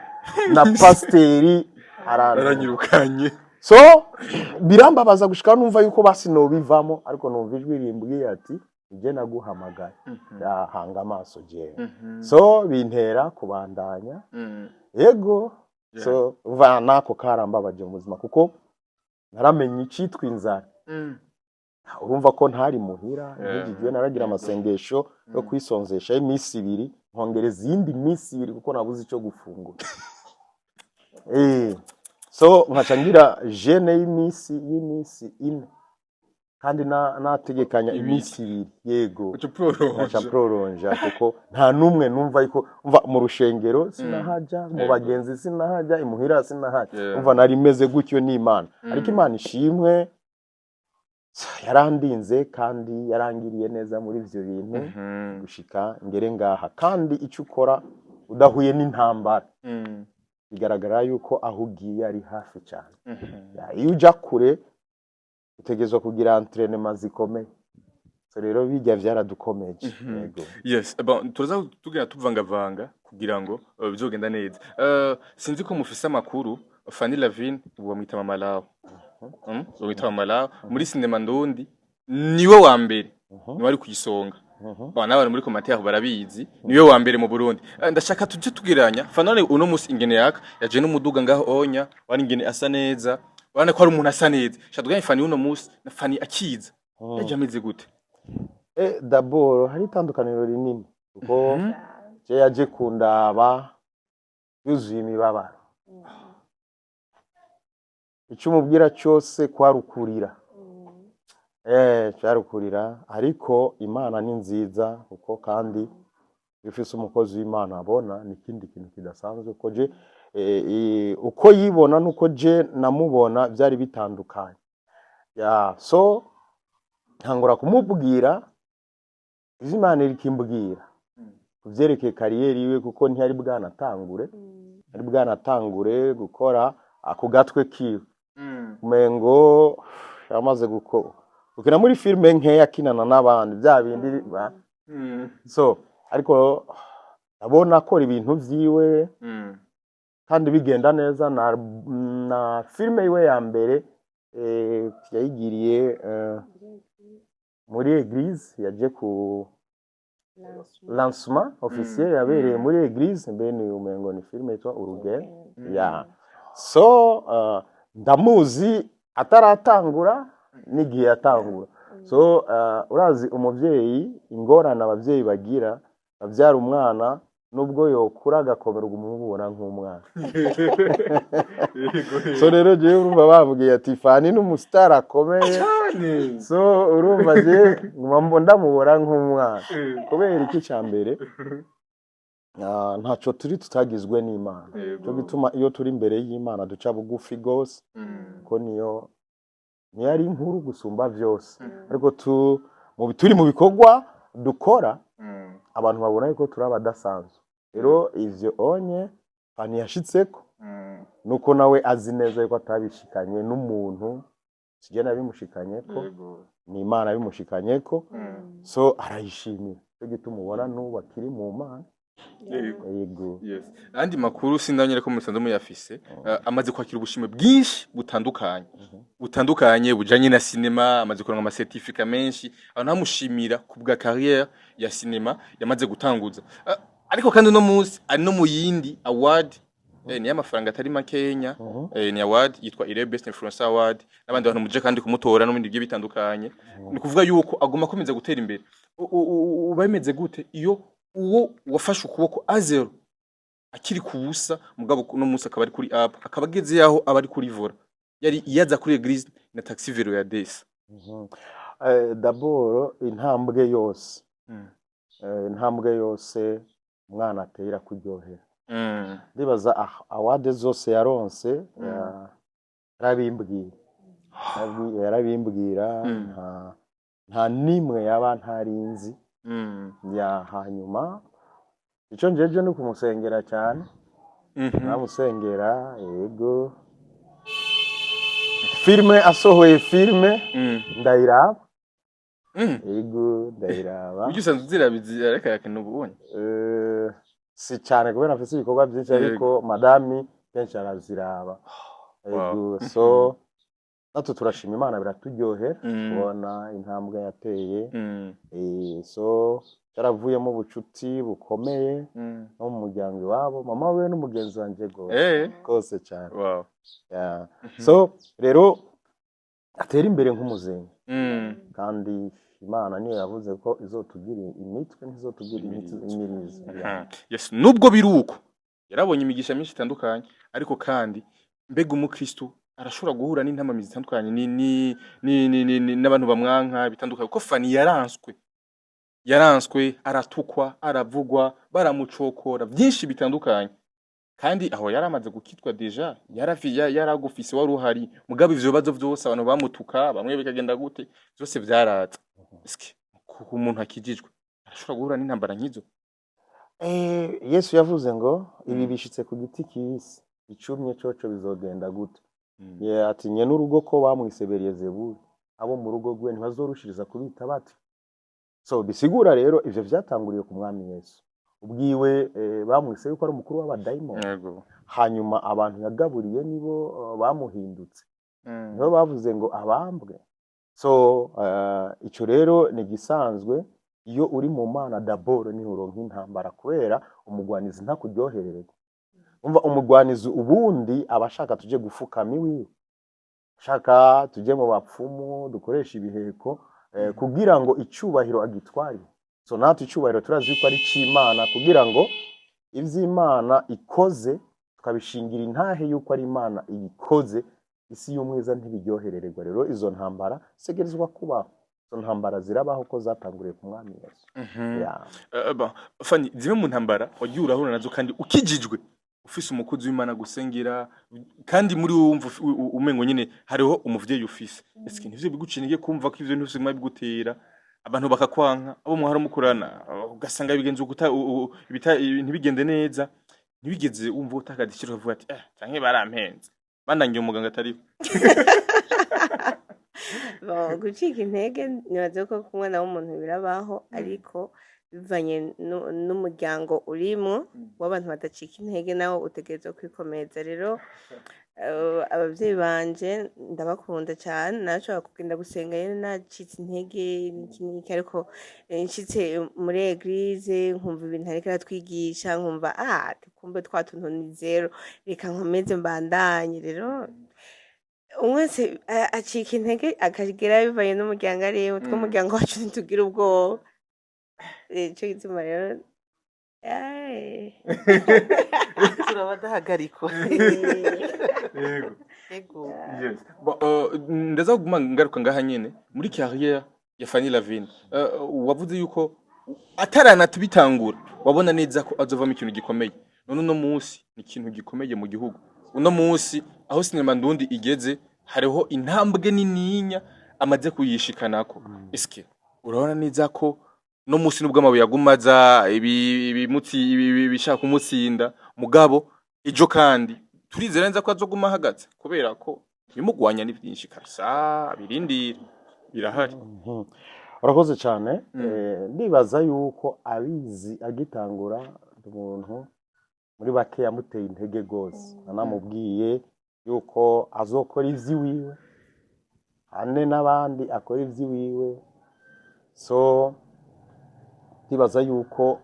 na pasiteri arantaye. Aranyirukanye. So birambabaza gushika numva yuko basi nobivamo, ariko numva ijwi rimbwiye ati ibyo naguhamagaye, hanga amaso jewe. So bintera kubandanya. Yego. So umva, nako karambabaje mu buzima kuko naramenye icitwa inzara. Urumva ko ntari muhira. Nkigigiwe naragira amasengesho yo kwisonzesha y'iminsi 2, nkongereza iyindi minsi 2 kuko nabuze icyo gufungura. So nkaca ngira jeûne y'iminsi 4 kandi nategekanya iminsi 2, yego. Uca prolonge. Nkaca prolonja kuko nta n'umwe numva yuko umva mu rushengero sinahaja, mu bagenzi sinahaja, imuhira sinahaja. Umva, nari meze gutyo n'Imana, ariko Imana ishimwe yarandinze kandi yarangiriye neza muri ivyo bintu gushika ngere ngaha. Kandi icyo ukora udahuye n'intambara, bigaragara yuko aho ugiye ari hafi cyane. Ya, iyo uja kure utegerezwa kugira entraînement zikomeye. So rero bijya byaradukomeje. Yego. Yes, bon, turaza tugenda tuvangavanga kugira ngo bizogenda neza. Sinzi ko mufise amakuru, Fanny Lavine ubu bamwita Mama Lao. Bamwita Mama Lao muri sinema ndundi niwe wa mbere, niwe ari kuyisonga. Bon, n'abantu muri commentaire barabizi, niwe wa mbere mu Burundi. Ndashaka tuje tugereranya Fanny uno musi ingene yaka yaje n'umuduga ngaho onya, wari ingene asa neza, urabona ko ari umuntu asa neza. Shaka tuganye Fanny uno musi na Fanny akiza. Yaje ameze gute? D'abord hari itandukaniro rinini kuko je yaje kundaba yuzuye imibabaro, icyo umubwira cyose kwarukurira, cyarukurira. Ariko Imana ni nziza kuko kandi iyo ufise umukozi w'Imana abona ni ikindi kintu kidasanzwe, kuko je uko yibona nuko je namubona byari bitandukanye. Ya, so ntangura kumubwira ivyo Imana irikimbwira kuvyerekeye carrière yiwe, kuko ntiyari bwanatangure, yari bwanatangure gukora ako gatwe kiwe, umengo yamaze gukina muri filime nkeya, akinana n'abandi bya bindi so ariko ndabona akora ibintu vyiwe kandi bigenda neza. Na filime yiwe ya mbere yayigiriye muri église, yaje ku lancement officiel yabereye muri église, mbe ni umengo ni filime yitwa Urugendo. Ya, so ndamuzi ataratangura n'igihe yatangura. So urazi umuvyeyi, ingorane abavyeyi bagira, bavyara umwana nubwo yokura agakomera umubona nk'umwana. So rero jewe urumva bambwiye ati Fanny n'umusitari akomeye, so urumva je nguma ndamubona nk'umwana. Kubera iki? Cya mbere, ntaco turi tutagizwe n'Imana. Cyo gituma iyo turi imbere y'Imana duca bugufi gose, ko niyo ari inkuru gusumba vyose. Ariko turi mu bikorwa dukora, abantu babona yuko turi abadasanzwe. Rero ivyo onye Fanny yashitseko, nuko nawe azi neza yuko atabishikanye n'umuntu, sijye nabimushikanyeko, ni Imana bimushikanyeko. So arayishimira, cyo gituma ubona n'ubu akiri mu Mana. Yego. Yes. Andi makuru sindanyere ko musanze muyafise, amaze kwakira ubushimwe bwinshi butandukanye bujanye na sinema, amaze kuronka ama certificat menshi, abantu bamushimira ku bwa carrière ya sinema yamaze gutanguza. Ariko kandi uno munsi ari no mu yindi award, ni y'amafaranga atari makenya, ni award yitwa Ire Best Influencer Award, n'abandi bantu muje kandi kumutora no mu bindi bigiye bitandukanye. Ni kuvuga yuko aguma akomeza gutera imbere. Uba bimeze gute iyo uwo wafashe ukuboko à zéro akiri ku busa, mugabo uno munsi akaba ari kuri app, akaba ageze yaho aba ari kuri volant, yari yaza kuri église na taxi vélo ya desa? D'abord intambwe yose, intambwe yose umwana ateye irakuryohera. Ndibaza award zose yaronse yarabimbwira. Yarabimbwira, nta nimwe yaba ntarinzi. Ya, hanyuma ico njeje ni kumusengera cyane. Namusengera, yego. Filme asohoye, filme ndayiraba. Ego, ndayiraba. Ujya usanzwe uziraba ariko yakina ubonye? Si cyane kubera mfise ibikorwa byinshi, ariko madami kenshi araziraba. Ego, so natwe turashima Imana, biraturyohera kubona intambwe yateye. So cyaravuyemo ubucuti bukomeye no mu muryango iwabo, mama we n'umugenzi wanje gose gose cyane. Yeah. So rero atera imbere nk'umuzinga kandi Imana niyo yavuze ko izotugira imitwe, ntizotugira imirizo. Yeah. Yes, nubwo biri uko yarabonye imigisha myinshi itandukanye, ariko kandi mbega umukristo arashobora guhura n'intamamizi zitandukanye ni n'abantu bamwanka bitandukanye, kuko Fani yaranswe, aratukwa, aravugwa, baramucokora byinshi bitandukanye, kandi aho yaramaze gukitwa déjà, yaragufise, wari uhari, mugabo ivyo bibazo vyose abantu bamutuka bamwe bikagenda gute, vyose vyaraza. Eske ku umuntu akijijwe arashobora guhura n'intambara nk'izo? Yesu yavuze ngo ibi bishitse ku giti kibisi, icumye coco bizogenda gute? Yeah, ati nye n'urugo ko bamwise Beliyezebuli, abo mu rugo rwe ntibazorushiriza kubita bati? So bisigura rero ivyo vyatanguriye ku mwami Yesu ubwiwe, bamwise yuko ari umukuru w'abadayimoni. Hanyuma abantu yagaburiye nibo bamuhindutse, nibo bavuze ngo abambwe. So ico rero ni gisanzwe. Iyo uri mu Mana, d'abord niho uronka intambara, kubera umugwanizi ntakuryoherererwa. Umva, umugwanizi ubundi aba ashaka tuje gufukama iwiwe, ashaka tuje mu bapfumu, dukoresha ibiheko, kugira ngo icubahiro agitware. So natwe icubahiro turazi yuko ari c'Imana, kugira ngo ivy'Imana ikoze tukabishingira intahe yuko ari Imana ibikoze, isi y'umwiza ntibiryoherererwa. Rero izo ntambara zitegerezwa kubaho, izo ntambara zirabaho ko zatanguriye ku mwami Yesu. Yeah. Bon, Fanny, zimwe mu ntambara wagiye urahura nazo kandi ukijijwe, ufise umukozi w'Imana gusengera, kandi muri wowe wumva umengo nyene hariho umuvyeyi ufise, eske ntivyo biguca intege kumva ko ivyo bintu biguma bigutera, abantu bakakwanka, abo mwahora mukorana ugasanga bigenze ibintu bigende neza, ntibigeze wumva utakaza iciro ukavuga ati canke barampenze, bandangiye umuganga atariho? Bon, gucika intege nibaza ko ku mwana w'umuntu birabaho, ariko bivanye n'umuryango urimwo w'abantu badacika intege, nawe utegerezwa kwikomeza. Rero abavyeyi banje ndabakunda cane. Narashobora kugenda gusenga rero nacitse intege n'iki n'iki, ariko nshitse muri église nkumva ibintu ariko aratwigisha, nkumva ah, kumbe twa tuntu ni zéro, reka nkomeze mbandanye. Rero umwe wese acika intege akagera bivanye n'umuryango arimwo. Twe umuryango wacu ntitugira ubwoba. Nico gituma rero. Turabadahagarikwa. Yego. Yego. Yes. Bon, ndaza kuguma ngaruka ngaha nyene muri carrière ya Fanny Lavine. Wavuze yuko ataranatubitangura wabona neza ko azovamo ikintu gikomeye. None uno munsi ni ikintu gikomeye mu gihugu. Uno munsi aho sinema ndundi igeze, hariho intambwe nininya amaze kuyishikanako. Eske urabona neza ko no munsi nubwo amabuye agumaza ibimutsi bishaka kumutsinda, mugabo ejo kandi turizera neza ko azoguma ahagaze, kubera ko ibimugwanya ni byinshi kabisa, birindira birahari? Urakoze cyane. Ndibaza yuko abizi agitangura, umuntu muri bake yamuteye intege rwose, anamubwiye yuko azokora ivy'iwiwe ane n'abandi akora ivy'iwiwe. So ndibaza yuko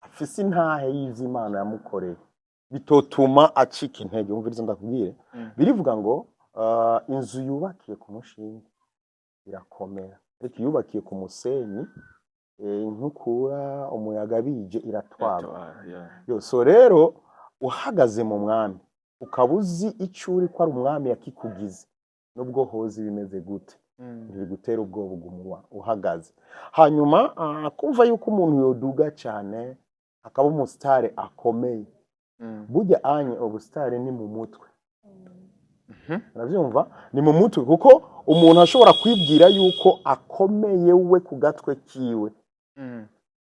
afise intahe y'ivy'Imana yamukoreye, bitotuma acika intege. Umviriza ndakubwire, birivuga ngo inzu yubakiye ku mushinge irakomera, ariko iyubakiye ku musenyi, inkukura, umuyaga bije, iratwarwa. Yo, so rero uhagaze mu mwami, ukaba uzi icyo uri, ko ari umwami yakikugize, nubwo hoza bimeze gute ntibigutera ubwoba, uguma uhagaze. Hanyuma kumva yuko umuntu yoduga cyane akaba umusitari akomeye, burya anye ubusitari ni mu mutwe. Urabyumva, ni mu mutwe, kuko umuntu ashobora kwibwira yuko akomeye we ku gatwe kiwe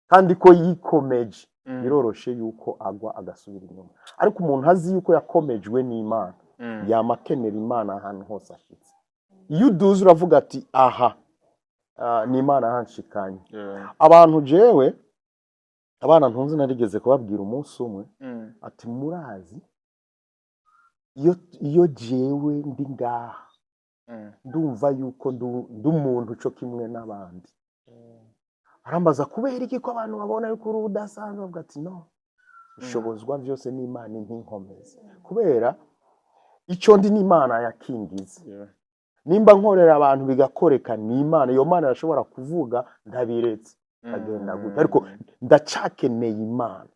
kandi ko yikomeje, biroroshe yuko agwa agasubira inyuma. Ariko umuntu azi yuko yakomejwe n'Imana, yama akenera Imana ahantu hose ashitse. Iyo uduze uravuga ati aha. Ni Imana yanshikanye. Abantu jewe abana ntunze narigeze kubabwira umunsi umwe ati murazi iyo jewe ndi ngaha, ndumva yuko ndi umuntu co kimwe n'abandi. Arambaza kubera iki ko abantu babona yuko uri udasanzwe, avuga ati no ushobozwa byose n'Imana inkomezi, kubera icyo ndi n'Imana yakingize. Nimba nkorera abantu bigakoreka ni Imana. Iyo Mana irashobora kuvuga ndabiretse agenda gutya, ariko ndacakeneye Imana.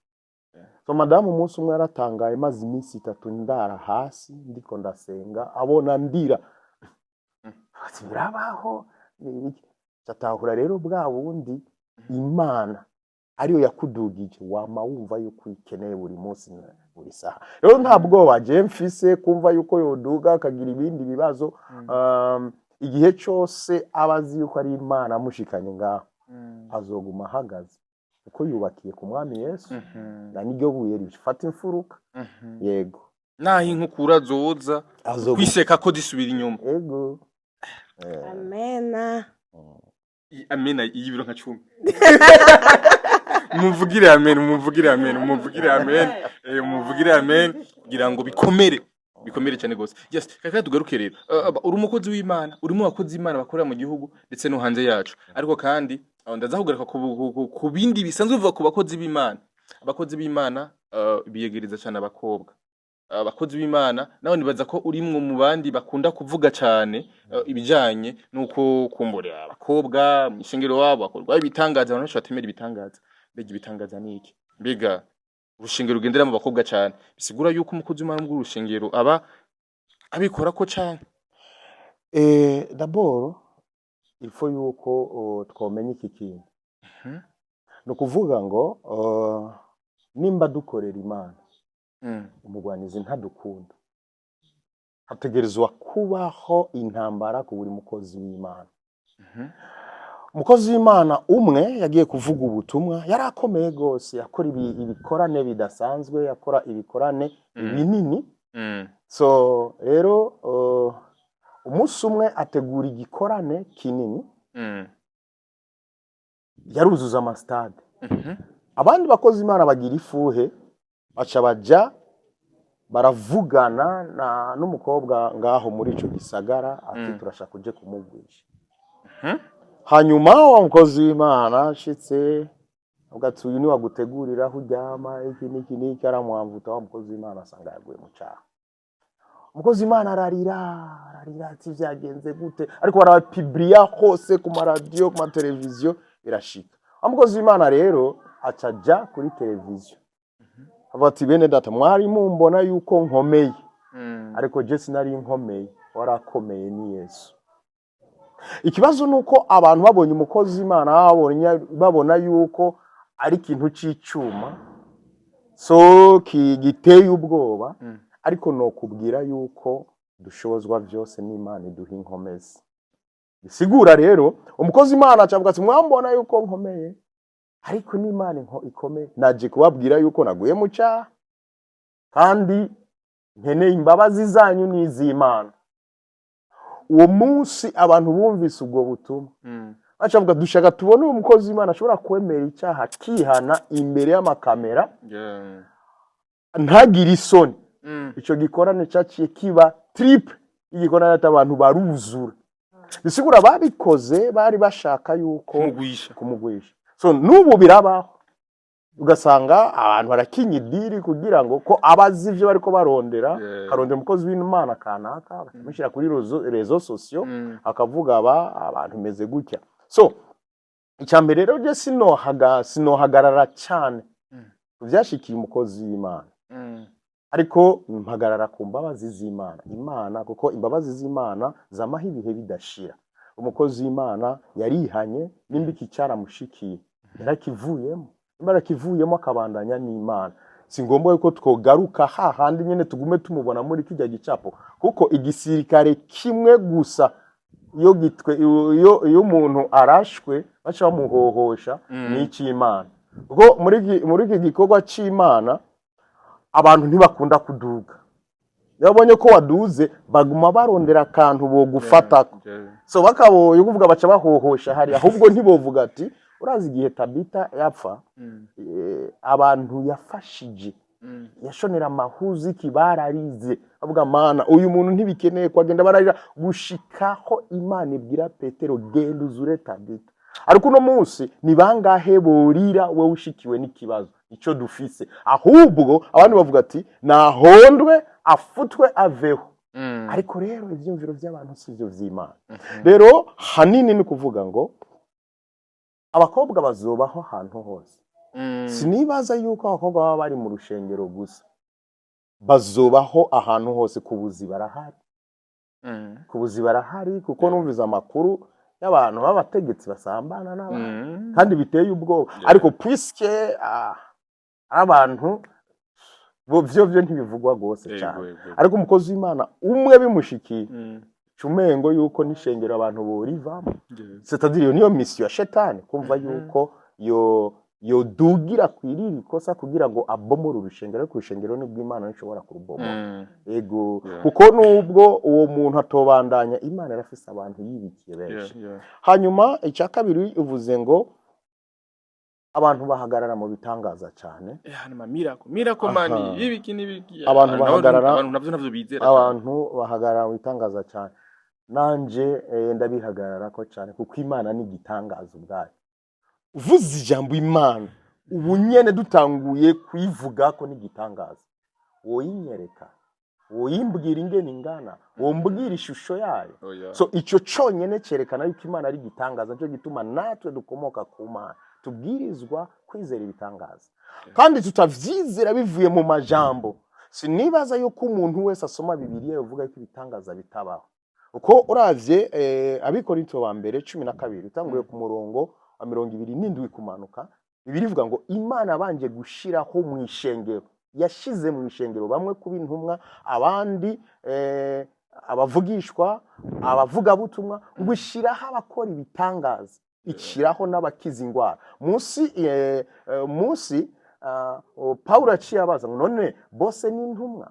So madamu umunsi umwe yaratangaye, maze iminsi 3 ndara hasi ndiko ndasenga, abona ndira, ati birabaho ni ibiki? Atahura rero bwa bundi Imana ariyo yakudugije, wama wumva yuko uyikeneye buri munsi na buri saha. Rero nta bwoba je mfise kumva yuko yoduga akagira ibindi bibazo. Igihe cyose aba azi yuko ari Imana amushikanye ngaho, azoguma ahagaze kuko yubakiye ku Mwami Yesu, na niryo buye rifata imfuruka. Yego. Naho inkukura zoza azoguma kwiseka ko zisubira inyuma. Yego. Amena. Amena y'ibiro nka 10. Mumvugire amen, mumvugire amen, mumvugire amen, mumvugire amen kugira ngo bikomere, bikomere cyane gose. Yes, kaka tugaruke rero. Uri umukozi w'Imana, uri mu bakozi b'Imana bakorera mu gihugu ndetse no hanze yacu, ariko kandi aho ndaza kugaruka ku bindi bisanzwe bivuga ku bakozi b'Imana. Abakozi b'Imana biyegereza cyane abakobwa. Abakozi b'Imana nawe nibaza ko urimwo mu bandi bakunda kuvuga cyane ibijanye nuko kumbura abakobwa mu ishengero wabo bakorwa ibitangaza. Abantu benshi batemera ibitangaza. Mbega ibitangaza ni iki? Mbega urushengero rugendera mu bakobwa cyane bisigura yuko umukozi w'Imana mu rushengero aba abikora ko cyane? D'abord il faut yuko twomenya iki kintu. Ni ukuvuga ngo nimba dukorera Imana, umugwanizi ntadukunda. Hategerezwa kubaho intambara ku buri mukozi w'Imana. Umukozi w'Imana umwe yagiye kuvuga ubutumwa, yari akomeye rwose, yakora ibikorane bidasanzwe, yakora ibikorane binini. So rero umunsi umwe ategura igikorane kinini, yaruzuza amasitade. Abandi bakozi Imana bagira ifuhe, baca baja baravugana na n'umukobwa ngaho muri ico gisagara ati turashaka uje kumugwisha. Hanyuma wa mukozi w'Imana ashitse avuga ati uyu ni wagutegurira aho uryama, iki n'iki n'iki, aramwamvuta. Wa mukozi w'Imana asanga yaguye mu caha. Umukozi w'Imana ararira, ararira ati vyagenze gute? Ariko barapibriya hose ku maradiyo, ku mateleviziyo, birashika. Wa mukozi w'Imana rero aca aja kuri televiziyo avuga ati bene data, mwari mumbona yuko nkomeye, ariko je sinari nkomeye, warakomeye ni Yesu. Ikibazo ni uko abantu babonye umukozi w'Imana babona yuko ari ikintu c'icuma so giteye ubwoba. Ariko nokubwira yuko dushobozwa byose n'Imana iduha inkomezi. Bisigura rero umukozi Imana acavuga ati mwambona yuko nkomeye, ariko n'Imana ikomeye. Naje kubabwira yuko naguye mu cyaha kandi nkeneye imbabazi zanyu n'iz'Imana. Uwo munsi abantu bumvise ubwo butumwa bacavuga dushaka tubone uwo mukozi w'Imana ashobora kwemera icyaha akihana imbere y'amakamera, ntagire isoni. Ico gikorane caciye kiba triple igikorane, ati abantu baruzura. Bisigura babikoze bari bashaka yuko kumugwisha. Kumugwisha. So n'ubu birabaho, ugasanga abantu barakinya idiri kugira ngo ko abazi ivyo bariko barondera, karondera umukozi w'Imana kanaka, bakamushyira kuri réseaux sociaux, akavuga aba abantu meze gutya. So icya mbere rero je sinohagarara cyane ku vyashikiye umukozi w'Imana, ariko mpagarara ku mbabazi z'Imana. Imana, kuko imbabazi z'Imana zamaho ibihe bidashira. Umukozi w'Imana yarihanye, nimba iki cyaramushikiye yarakivuyemo, nimba yarakivuyemo akabandanya n'Imana, si ngombwa yuko twogaruka hahandi nyene tugume tumubona muri kijya gicapo, kuko igisirikare kimwe gusa iyo gitwe iyo umuntu arashwe baca bamuhohosha ni icy'Imana, kuko muri iki gikorwa c'Imana abantu ntibakunda kuduga. Iyo babonye ko waduze, baguma barondera akantu bogufatako. So bakaboye kuvuga, baca bahohosha hari, ahubwo ntibovuga ati urazi igihe Tabita yapfa, abantu yafashije, yashonera amahuzu iki, bararize, bavuga: "Mana, uyu muntu ntibikeneye ko agenda." Bararira gushikaho Imana ibwira Petero: "Genda uzure Tabita." Ariko uno munsi ni bangahe borira wowe ushikiwe n'ikibazo? Ico dufise ahubwo, abandi bavuga ati nahondwe, afutwe, aveho. Ariko rero ivyumviro by'abantu si byo vy'Imana. Rero hanini ni kuvuga ngo abakobwa bazobaho ahantu hose. Sinibaza yuko abakobwa baba bari mu rushengero gusa, bazobaho ahantu hose. Ku buzi barahari, ku buzi barahari, kuko numvise amakuru y'abantu b'abategetsi basambana n'abantu, kandi biteye ubwoba. Ariko puisque ari abantu bo, vyo ntibivugwa rwose cyane. Ariko umukozi w'Imana umwe bimushikiye, cumengo yuko n'ishengero abantu borivamo. C'est-à-dire iyo niyo mission ya shetani, kumva yuko yo yodugira kwirira ikosa kugira ngo abomore urushengero. Ariko urushengero ni bw'Imana, nishobora kurubomora. Ego. Kuko nubwo uwo muntu atobandanya, Imana irafise abantu yibikiye benshi. Hanyuma icya kabiri, uvuze ngo abantu bahagarara mu bitangaza cyane. Hanyuma miracle, miracle man, ibiki n'ibiki. Abantu bahagarara- Abantu navyo bizera cyane. Abantu bahagarara mu bitangaza cyane. Nanje ndabihagararako cyane, kuko Imana ni igitangaza ubwayo. Uvuze ijambo Imana, ubu nyene dutanguye kuyivuga ko ni igitangaza. Woyinyereka, woyimbwira ingene ingana, wombwira ishusho yayo? Oya. So icyo cyonyine cyerekana yuko Imana ari igitangaza. Nicyo gituma natwe dukomoka ku Mana tubwirizwa kwizera ibitangaza, kandi tutavyizera bivuye mu majambo. Sinibaza yuko umuntu wese asoma Bibiliya yovuga yuko ibitangaza bitabaho, uko uravye Abikorinto ba mbere 12, utanguye ku murongo wa 27 kumanuka, Bibiliya ivuga ngo Imana banje gushiraho mu ishengero, yashize mu ishengero bamwe kuba intumwa, abandi abavugishwa, abavugabutumwa, ngo ishyiraho abakora ibitangaza, ishyiraho n'abakiza indwara. Munsi Pawulo yaciye abaza ngo: "None bose ni intumwa?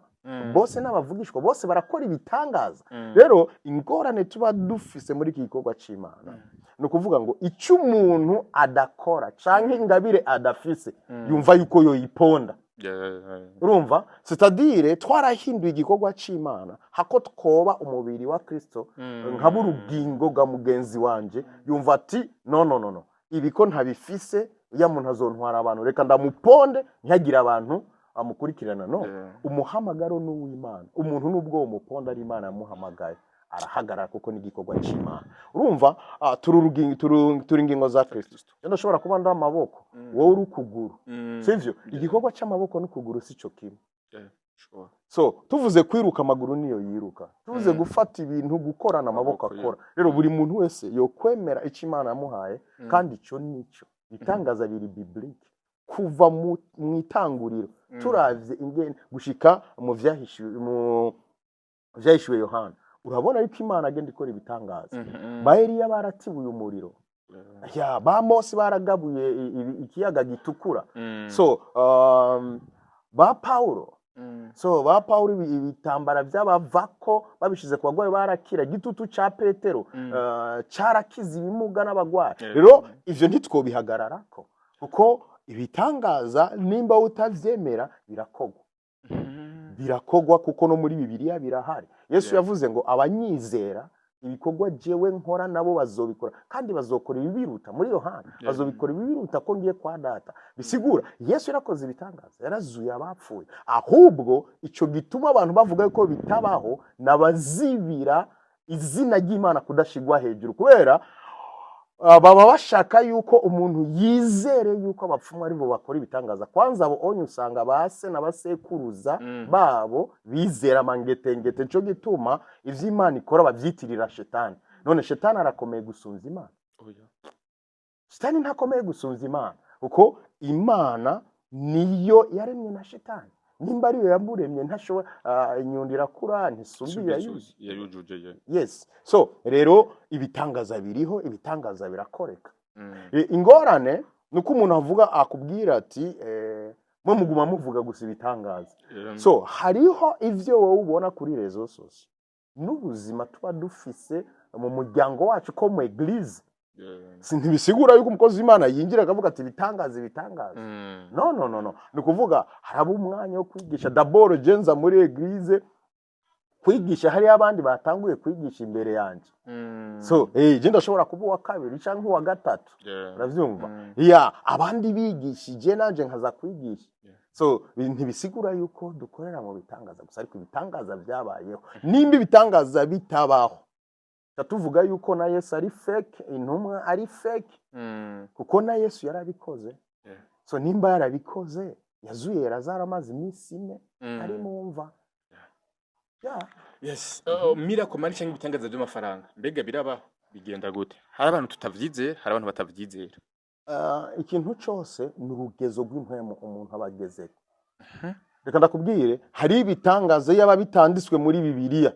Bose n'abavugishwa? Bose barakora ibitangaza?" Rero ingorane tuba dufise muri iki gikorwa c'Imana ni ukuvuga ngo icyo umuntu adakora canke ingabire adafise, yumva yuko yoyiponda. Urumva, c'est-à-dire twarahinduye igikorwa c'Imana, hako twoba umubiri wa Kristo. Nkaba urugingo rwa mugenzi wanje, yumva ati: "No, no, no, no, ibi ko ntabifise, uriya muntu azontwara abantu, reka ndamuponde ntihagire abantu bamukurikirana." No, umuhamagaro ni uw'Imana. Umuntu nubwo uwo muponda ari Imana yamuhamagaye, arahagarara, kuko ni igikorwa c'Imana. Urumva, turi ingingo za Kristo. Je ndashobora kuba ndi amaboko, wowe uri ukuguru, sivyo? Igikorwa c'amaboko n'ukuguru si cyo kimwe. So tuvuze kwiruka, amaguru niyo yiruka. Tuvuze gufata ibintu, gukorana, amaboko Amaboko, akora. Rero buri muntu wese yokwemera icyo Imana yamuhaye, kandi icyo nicyo ibitangaza biri biblique kuva mu itanguriro, turavye ingene gushika mu vyahishuwe Yohana, urabona yuko Imana agenda ikora ibitangaza. Ba Eliya baratibuye umuriro, ya ba Mose baragabuye ikiyaga gitukura. So ba Paulo, so ba Paulo ibitambara by'abavako babishize ku bagwayi barakira. Igitutu ca Petero carakiza ibimuga n'abagwayi. Rero ivyo ntitwobihagararako, kuko ibitangaza nimba utavyemera birakogwa, birakogwa, kuko no muri Bibiliya birahari. Yesu yavuze ngo abanyizera, ibikorwa jewe nkora nabo bazobikora, kandi bazokora ibibiruta. Muri Yohana, bazobikora ibibiruta ko ngiye kwa Data. Bisigura Yesu yarakoze ibitangaza, yarazuye abapfuye. Ahubwo ico gituma abantu bavuga ko bitabaho nabazibira izina ry'Imana kudashigwa hejuru, kubera baba bashaka yuko umuntu yizere yuko abapfumu aribo bakora ibitangaza. Kwanza abo onye usanga base n'abasekuruza babo bizera amangetengete. Nico gituma ivyo Imana ikora babyitirira shetani. None shetani arakomeye gusumvya Imana? Oya. Shetani ntakomeye gusumvya Imana, kuko Imana niyo yaremye na shetani. Nimba ariyo yamuremye, ntashobora, inyundo irakura ntisumba iyayuzuye. Yayujuje, yeah. Yes. So rero ibitangaza biriho, ibitangaza birakoreka. Ingorane ni uko umuntu avuga, akubwira ati Mwe muguma muvuga gusa ibitangaza. So hariho ivyo wowe ubona kuri réseaux sociaux n'ubuzima tuba dufise mu muryango wacu ko mu église. Si ntibisigura yuko umukozi w'Imana yinjira akavuga ati ibitangaza, ibitangaza. No, no, no, no, ni ukuvuga haraba umwanya wo kwigisha. D'abord je nza muri église kwigisha, hariyo abandi batanguye kwigisha imbere yanje. So je ndashobora kuba uwa kabiri canke uwa gatatu. Uravyumva? Ya, abandi bigishije, nanje nkaza kwigisha. So ntibisigura yuko dukorera mu bitangaza gusa, ariko ibitangaza byabayeho. Nimba ibitangaza bitabaho, tuca tuvuga yuko na Yesu ari fake, intumwa ari fake, kuko na Yesu yarabikoze. So nimba yarabikoze, yazuye Lazaro amaze iminsi 4 ari mu mva. Yeah. Yes. Miracle money cyangwa ibitangaza by'amafaranga, mbega birabaho? Bigenda gute? Hari abantu tutavyizera, hari abantu batavyizera. Ikintu cose ni urugezo rw'impwemu umuntu aba agezeko. Reka ndakubwire, hari ibitangaza yaba bitanditswe muri Bibiliya,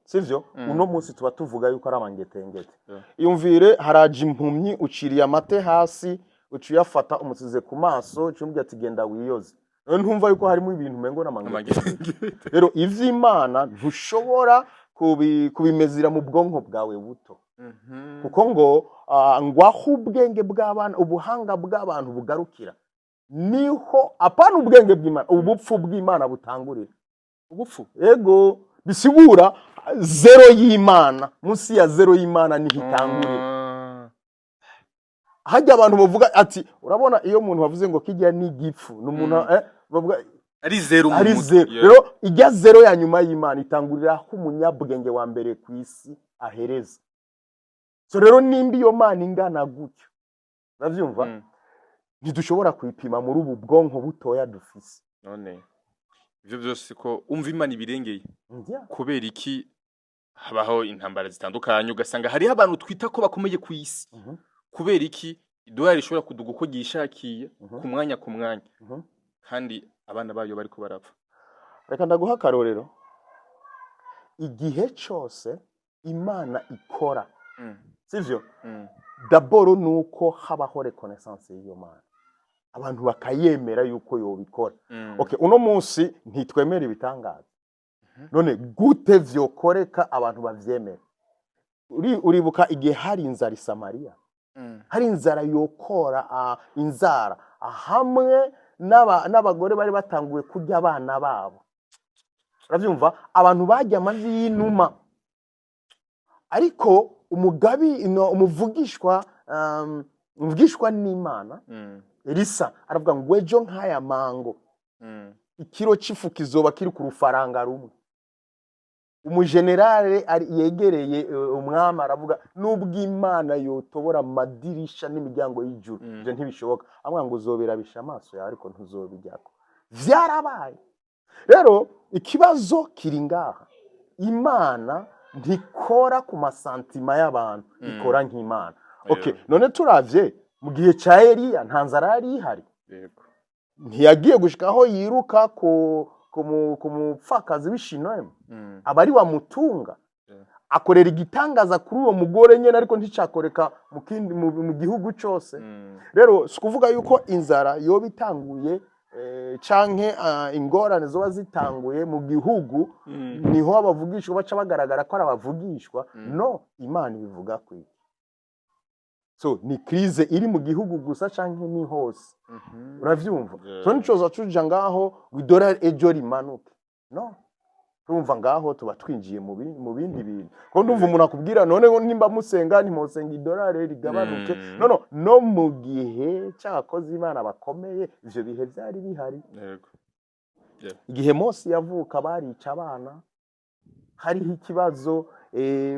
sivyo? Uno munsi tuba tuvuga yuko ari amangetengete. Iyumvire, haraje impumyi, uciriye amate hasi, uciye uyafata, umusize ku maso, uciye umubwira ati genda wiyoze. None ntumva yuko harimo ibintu umengo n'amangetengete? Rero ivy'Imana ntushobora kubimezira mu bwonko bwawe buto, kuko ngo ngo aho ubwenge bw'abana, ubuhanga bw'abantu bugarukira, niho, apana ubwenge bw'Imana, ubupfu bw'Imana butangurira. Ubupfu. Ego, bisigura zéro y'Imana, munsi ya zéro y'Imana niho itangurira. Hajya abantu bavuga ati, urabona iyo umuntu bavuze ngo kijya ni igipfu, ni umuntu bavuga ari zéro mu ari mutwe. zéro. Rero ijya zéro ya nyuma y'Imana itangurira aho umunyabwenge wa mbere ku isi ahereza. So rero nimba iyo Mana ingana gutyo, uravyumva, ntidushobora kuyipima muri ubu bwonko butoya dufise. None ivyo byose ko umva Imana ibirengeye, kubera iki habaho intambara zitandukanye, ugasanga hariho abantu twita ko bakomeye ku isi? Kubera iki idolari ishobora kuduga uko ryishakiye ku mwanya ku mwanya, kandi abana bayo bariko barapfa? Reka ndaguha akarorero. Igihe cose Imana ikora, sivyo? D'abord nuko habaho reconnaissance y'iyo Mana, abantu bakayemera yuko yobikora. Okay, uno munsi ntitwemera ibitangaza. None gute vyokoreka abantu bavyemera? Uribuka igihe hari inzara i Samariya? Hari inzara yokora inzara hamwe n'abagore bari batanguye kurya abana babo. Uravyumva, abantu barya amavi y'inuma, ariko umugabi no, umuvugishwa n'Imana Elisa aravuga ngo ejo nk'aya mango ikiro c'ifu kizoba kiri ku rufaranga rumwe. Umujenerale yegereye umwami aravuga, nubwo Imana yotobora amadirisha n'imiryango y'ijuru, ivyo ntibishoboka. Amubwira ngo uzobirabisha amaso yawe ariko ntuzobijyako. Vyarabaye. Rero ikibazo kiri ngaha: Imana ntikora ku ma sentiments y'abantu, ikora nk'Imana. Okay, none turavye mu gihe ca Eliya, nta nzara yari ihari? Yego. Ntiyagiye gushika aho yiruka ku mupfakazi w'Ishinemu, aba ari wamutunga, akorera igitangaza kuri uwo mugore nyene, ariko nticakoreka mu kindi mu gihugu cose. Rero si ukuvuga yuko inzara yoba itanguye canke ingorane zoba zitanguye mu gihugu, niho abavugishwa baca bagaragara ko ari abavugishwa. No, Imana ibivuga kwiki? So ni crise iri mu gihugu gusa canke ni hose? Uravyumva? Yeah. So nicoza tuja ngaho ngo idolari ejo rimanuke, no turumva ngaho tuba twinjiye mu bindi bintu, ko ndumva umuntu akubwira none ngo nimba musenga ntimusenga idolari rigabanuke. No, no mu gihe c'abakozi b'Imana bakomeye ivyo bihe vyari bihari. Igihe Mose yavuka barica abana, hariho ikibazo.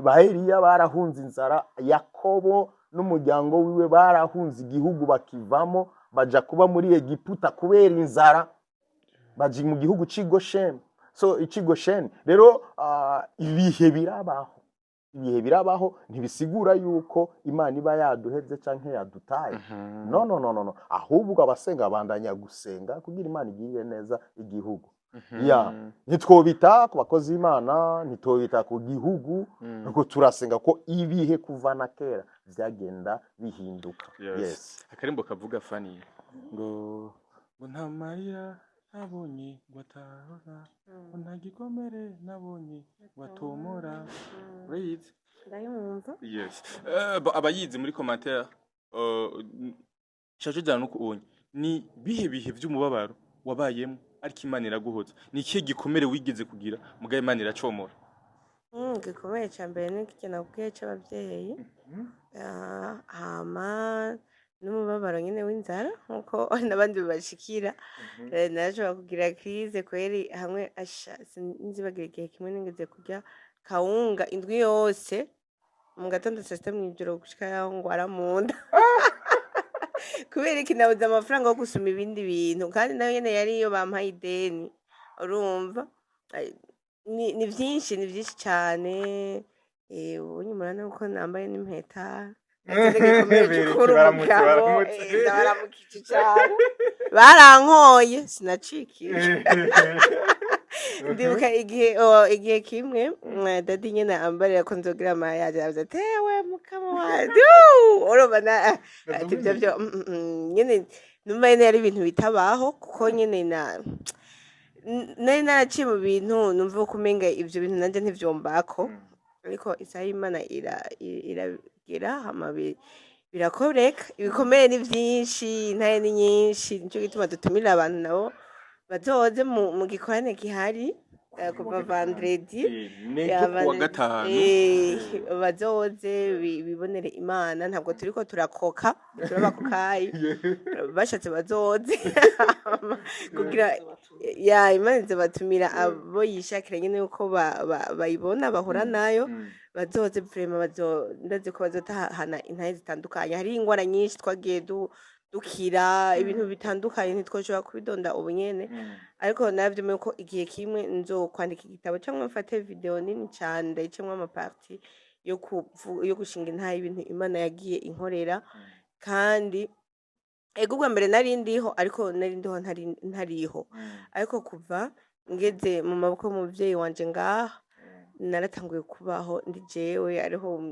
Ba Eliya barahunze inzara, Yakobo n'umuryango wiwe barahunze igihugu, bakivamo baja kuba muri Egiputa kubera inzara, baja mu gihugu c'i Gosheni. So ic'i Gosheni rero, ibihe birabaho, ibihe birabaho. Ntibisigura yuko Imana iba yaduhevye canke yadutaye. No, no, no, no, no, ahubwo abasenga bandanya gusenga kugira Imana igirire neza igihugu. Ya, ntitwobita ku bakozi b'Imana, ntitwobita ku gihugu, nuko turasenga ko ibihe kuva na kera vyagenda bihinduka. Yes. Yes. Akarimbo kavuga fani ngo Ngo nta marira nabonye ngo atarora, ngo nta gikomere nabonye ngo atomora. Urayizi? Ndayumva. Yes. Abayizi muri commentaire, shaje jana nuko ubonye ni bihe bihe vy'umubabaro wabayemo ariko Imana iraguhoza. Ni ikihe gikomere wigeze kugira mugabo Imana iracomora? Gikomeye ca mbere ni iki nakubwiye c'abavyeyi. Hama n'umubabaro nyene w'inzara, nkuko n'abandi bibashikira. Narashobora kugira crise kweri hamwe asha sinzibagira igihe kimwe nigeze kurya kawunga indwi yose, mu gatondo, saa sita, mw'ijoro, gushika yaho ngwara mu nda. Kubera iki? Nabuze amafaranga yo gusuma ibindi bintu, kandi nayo nyene yari iyo bampaye ideni. Urumva, ni vyinshi, ni vyinshi cane. Ubu nyuma nuko nambaye n'impeta, naco n'igikomere c'ukuri Baramutse, umugabo. Baramutse. Ndabaramukije cane, barankoye sinacikiye. Ndibuka igihe kimwe daddy nyene ambarira ko nzogira mariage, aravuze ati: "Ewe mukama wanje!" Urumva ati ivyo vyo nyene numva nyene yari ibintu bitabaho, kuko nyene nari naraciye mu bintu numva ko umenga ivyo bintu nanje ntivyombako. Ariko isaha y'Imana iragera, hama birakoreka. Ibikomere ni vyinshi, intahe ni nyinshi. Nico gituma dutumira abantu nabo bazoze mu gikorane gihari kuva vendredi. Nejo Ya, kuwa vendredi. gatanu. Bazoze bibonere Imana. Ntabwo turiko turakoka, turabakokayi. Bashatse bazoze kugira ya Imana izobatumira abo yishakira nyene, uko bayibona bahura nayo. Bazoze vraiment, ndazi ko bazotahana intahe zitandukanye. Hari ingwara nyinshi twagiye dukira, ibintu bitandukanye ntitwoshobora kubidonda ubu nyene. Ariko navyemeye ko igihe kimwe nzokwandika igitabo cyangwa mfate video nini cane, ndayicemwo ama parties yo gushinga intahe y'ibintu Imana yagiye inkorera. Kandi ego, ubwa mbere nari ndiho, ariko nari ndiho ntariho. Ariko kuva ngeze mu maboko y'umuvyeyi wanje ngaha, naratanguye kubaho ndi jewe. Ariho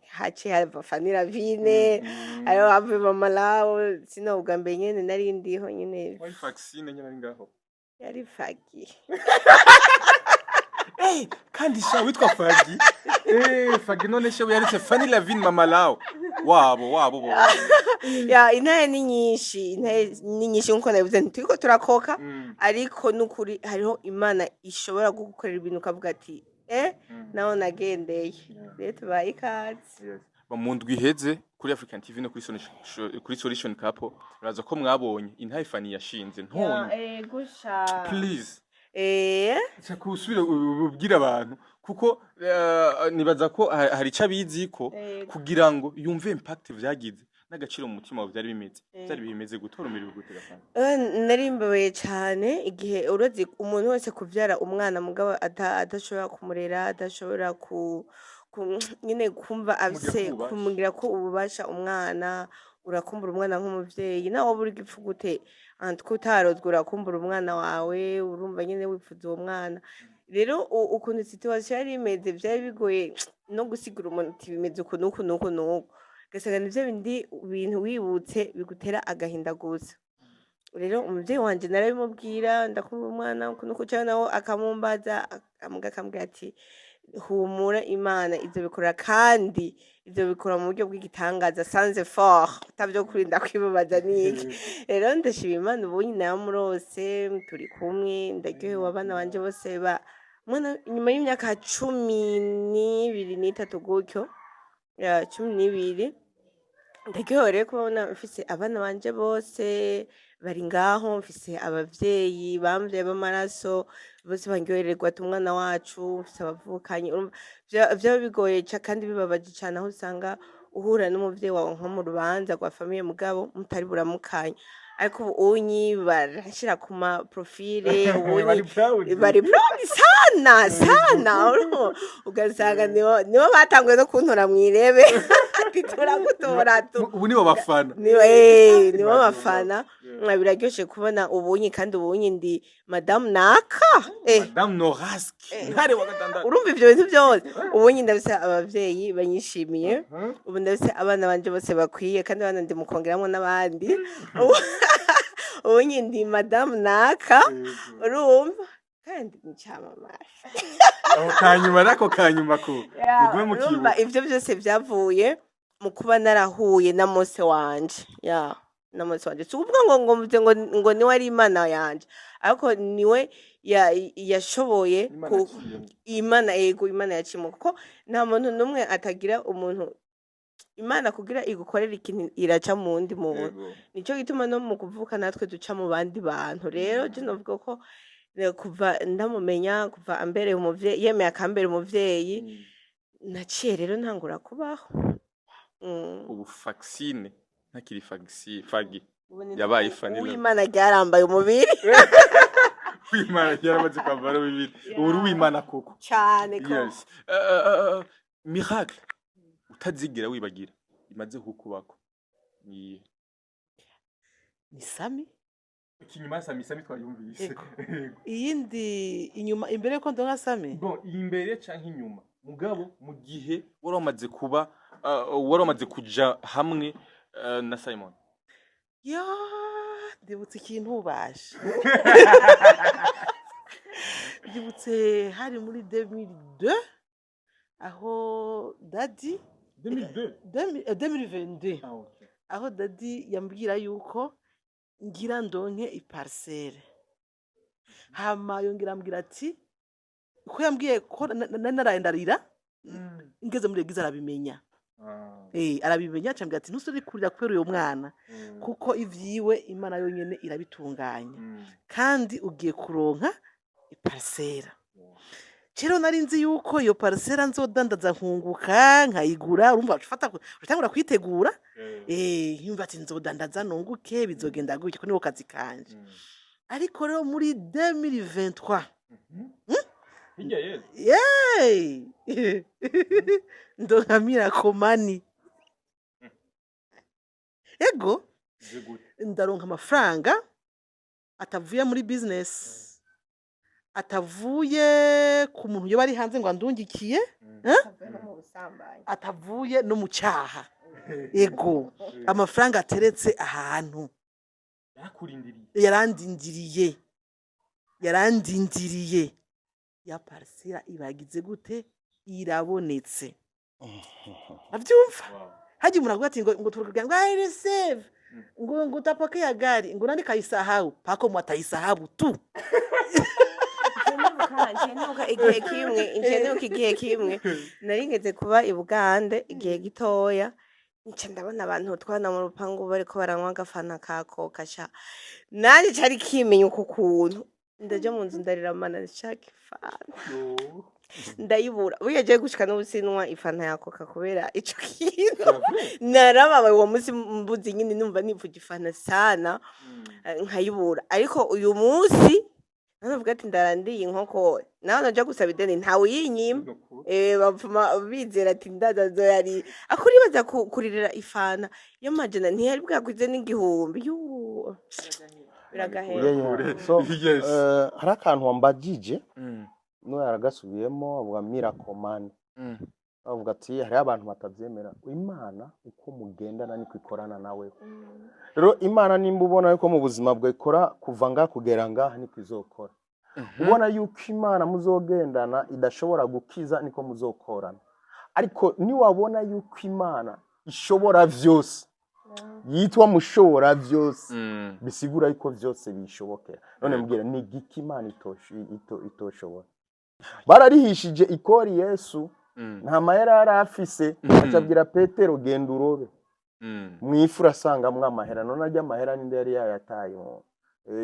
haciye hava Fanny Lavine, ariho havuye Mama Lao. Sino ubwa mbere nyene nari ndiho nyene. Wari vaccine nyene ari ngaho. Yari fagi. Kandi sha witwa Fagi. Fagi none sha yaritse Fanny Lavine, Mama Lao. Wabo wabo bo. Ya, intahe ni nyinshi, intahe ni nyinshi. Nkuko nabivuze, ntituriko turakoka, ariko nukuri hariho Imana ishobora kugukorera ibintu ukavuga ati: "Naho nagendeye." Rero tubaye ikaze. Mu ndwi iheze kuri African TV no kuri Solution Couple, uraza ko mwabonye intahe Fanny yashinze ntonyi. Gusha. Please. Shaka usubire ubwire abantu, kuko nibaza ko hari ico abizi ko kugira ngo yumve impact vyagize n'agaciro mu mutima wawe, vyari bimeze, vyari bimeze gutora umubiri gute gafana? Nari mbabaye cane igihe urazi umuntu wese kuvyara umwana mugabo adashobora kumurera, adashobora nyene kumva afise kububasha. Kumugira ko ububasha umwana. Urakumbura umwana nk'umuvyeyi, nawe woba uri gipfu gute, antuka utarozwe, urakumbura umwana wawe. Urumva nyene wipfuza uwo mwana. Rero ukuntu situation yari imeze, vyari bigoye no gusigura umuntu uti bimeze uku n'uku n'uku n'uku, ugasanga nivyo bindi bintu wibutse bigutera agahinda gusa. Rero umuvyeyi wanje narabimubwira: "Ndakumva umwana uku n'uku", canke nawe akamumbaza, akambwira ati: "Humura, Imana izobikora, kandi izobikora mu buryo bw'igitangaza, sans effort, atavyo kurinda kwibabaza niki." Rero ndashima Imana, ubu naramurose, turi kumwe, ndaryohewe. Abana banje bose ba umwana nyuma y'imyaka 12, n'itatu gutyo, ya 12, ndaryohewe rero kubona mfise abana banje bose bari ngaho, mfise abavyeyi bamvyaye b'amaraso bose baryohererwa ati: "Umwana wacu." Mfise abavukanyi. Urumva vyaba bigoye kandi bibabaje cane aho usanga uhura n'umuvyeyi wawe nko mu rubanza rwa famille, mugabo mutari buramukanye. Ariko ubu unyi barashira ku ma profile ubunyi Bari proud. Bari proud sana sana. Urumva, ugasanga nibo batanguye no kuntora mw'irebe, ati: "Turagutora tu." Ubu nibo bafana. Nibo bafana. Biraryoshe kubona ubunyi, kandi ubunyi ndi madamu naka. Madame Noraske Ntare wa gatandatu. Urumva ivyo bintu byose, ubunyi ndafise abavyeyi banyishimiye, ubu ndafise abana banje bose bakwiye, kandi abana ndi mukongeramwo n'abandi. Ubu nyine ndi madamu naka, urumva, kandi ni icyamamare. Aho kanyuma nako kanyuma ko mugume Urumva, mukibuka. Ivyo byose byavuye mu kuba narahuye na Mose wanje, ya na Mose wanje. Si ukuvuga ngo mvuze ngo niwe ari Imana yanje, ariko niwe yashoboye Imana ku yaciyemo. Imana, yego, Imana yaciyemo, kuko nta muntu n'umwe atagira umuntu. Imana kugira igukorere ikintu iraca mu wundi muntu. Nico gituma no mu kuvuka natwe duca mu bandi bantu. Rero je novuga ko kuva ndamumenya, kuva ambereye umuvyeyi, yemeye akambera umuvyeyi, naciye rero ntangura kubaho. Ubu Faxine ntakiri Faxi Fagi, yabaye Fanny. Uwimana ryarambaye umubiri. Uwimana yaramaze kwambara bibiri, ubu uri Uwimana koko. Cane ko. Yes. Miracle utazigera wibagira imaze kukubako ni Ni Sami. Ikinyuma ya Sami? Sami twayumvise. Yego. Iyindi inyuma, imbere yuko ndonka Sami? Bon, imbere canke inyuma, mugabo mu gihe wari wamaze kuba wari wamaze kuja hamwe na Simon. Ya, ndibutse ikintu ubashe, ndibutse hari muri 2002 aho daddy 2002? 2022. Ah, okay. Aho daddy yambwira yuko ngira ndonke iparcelle, hama yongera ambwira ati ko yambwiye ko naraye ndarira ngeze muri église, arabimenya. Arabimenya, acambwira ati ntusubire kurira kubera uyo mwana, kuko ivyiwe Imana yonyene irabitunganya, kandi ugiye kuronka iparcelle. Rero nari nzi yuko iyo parcelle nzodandaza nkunguka nkayigura. Urumva ufata utangura kwitegura, nkumva ati nzodandaza nunguke, bizogenda gutya ko niko kazi kanje. Ariko rero muri 2023, Hirya yezu. Yey! Ndonka miracle money. Ego. Ije gute? Ndaronka amafaranga atavuye muri business, atavuye ku muntu yoba ari hanze ngo andungikiye, eh? Mu busambanyi. Atavuye no mu cyaha. Ego, amafaranga ateretse ahantu. Yarakurindiriye. Yarandindiriye, yarandindiriye. Ya parcelle ibagize gute? Irabonetse. Avyumva, haji umuntu avuga ati ngo turukugira ngo I receive, ngo utapokea gari, ngo nani kaisahau pako mwataisahau tu. Nje igihe kimwe, nje nibuka igihe kimwe nari ngeze kuba i Bugande igihe gitoya, nca ndabona abantu twana mu rupangu bariko baranywa agafana ka Coca. Sha, nanje cari kimenya uko kuntu ndaja mu nzu ndarira: "Mana, nshaka ifanta." Ndayibura. Burya je gushika n'ubu sinywa ifanta ya Coca kubera ico kintu. Narababaye uwo munsi mbuze nyine, numva nipfuye ifanta sana, nkayibura. Ariko uyu munsi navuga ati ndarandiye inkoko, nawe naja gusaba ideni ntawe uyinyima. Bapfuma bizera ati ndaza zoyari akuribaza kuririra ifanta y'amajana ntiyari bwakwize n'igihumbi. Yuuu, biragahera. Yeah. So, hari akantu wambajije, n'uyu yaragasubiyemo, avuga miracle money. Avuga ati hariho abantu batabyemera. Imana uko mugendana niko ikorana nawe. Rero Imana nimba ubona yuko mu buzima bwawe ikora kuva ngaha kugera ngaha, niko izokora. Ubona yuko Imana muzogendana idashobora gukiza, niko muzokorana. Ariko niwabona yuko Imana ishobora vyose, yitwa mushobora vyose, bisigura yuko vyose bishobokera. None mbwira, ni igiki Imana itoshobora? Bararihishije ikori Yesu, nta mahera yari afise, acabwira Petero: "Genda urobe mwifu urasangamwo amahera." None arya amahera ninde yari yayataye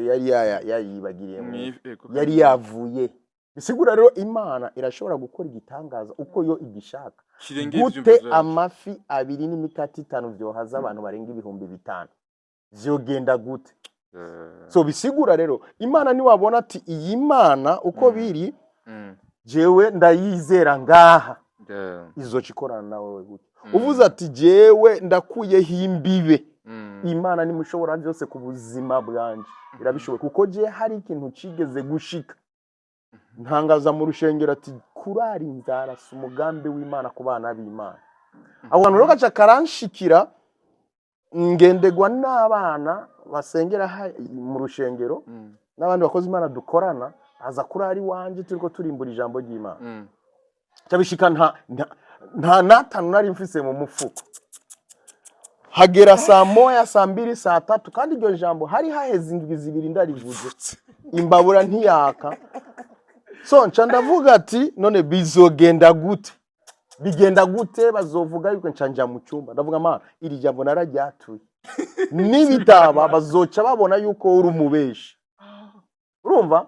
yari yayibagiriye mu ifu? Yari yavuye. Bisigura rero Imana irashobora gukora igitangaza uko yo igishaka. Kirengera Gute ivyumviro vyacu. amafi abiri n'imikate itanu vyohaza abantu barenga 5000, vyogenda gute? So bisigura rero Imana niwabona ati iyi Mana uko biri, jewe ndayizera ngaha, izoca ikorana nawe gutya. Uvuze ati jewe ndakuyeho imbibe, Imana nimushobora byose ku buzima bwanje, irabishoboye. Kuko je hari ikintu cigeze gushika ntangaza mu rushengero ati kurara inzara si umugambi w'Imana ku bana b'Imana. Aho hantu rero gaca karanshikira. Ngendegwa n'abana basengera mu rushengero n'abandi bakozi Imana dukorana, aza kurara iwanje, turiko turimbura ijambo ry'Imana. Cyabishika nta n'atanu nari mfise mu mufuko. Hagera saa 1, saa 2, saa 3, kandi iryo jambo hari haheze indwi 2 ndarivuze, imbabura ntiyaka. So nca ndavuga ati: "None bizogenda gute? Bigenda gute? Bazovuga yuko?" Nca nja mu cyumba, ndavuga: "Mana, iri jambo nararyatuye, nibitaba bazoca babona yuko uri umubeshi." Urumva,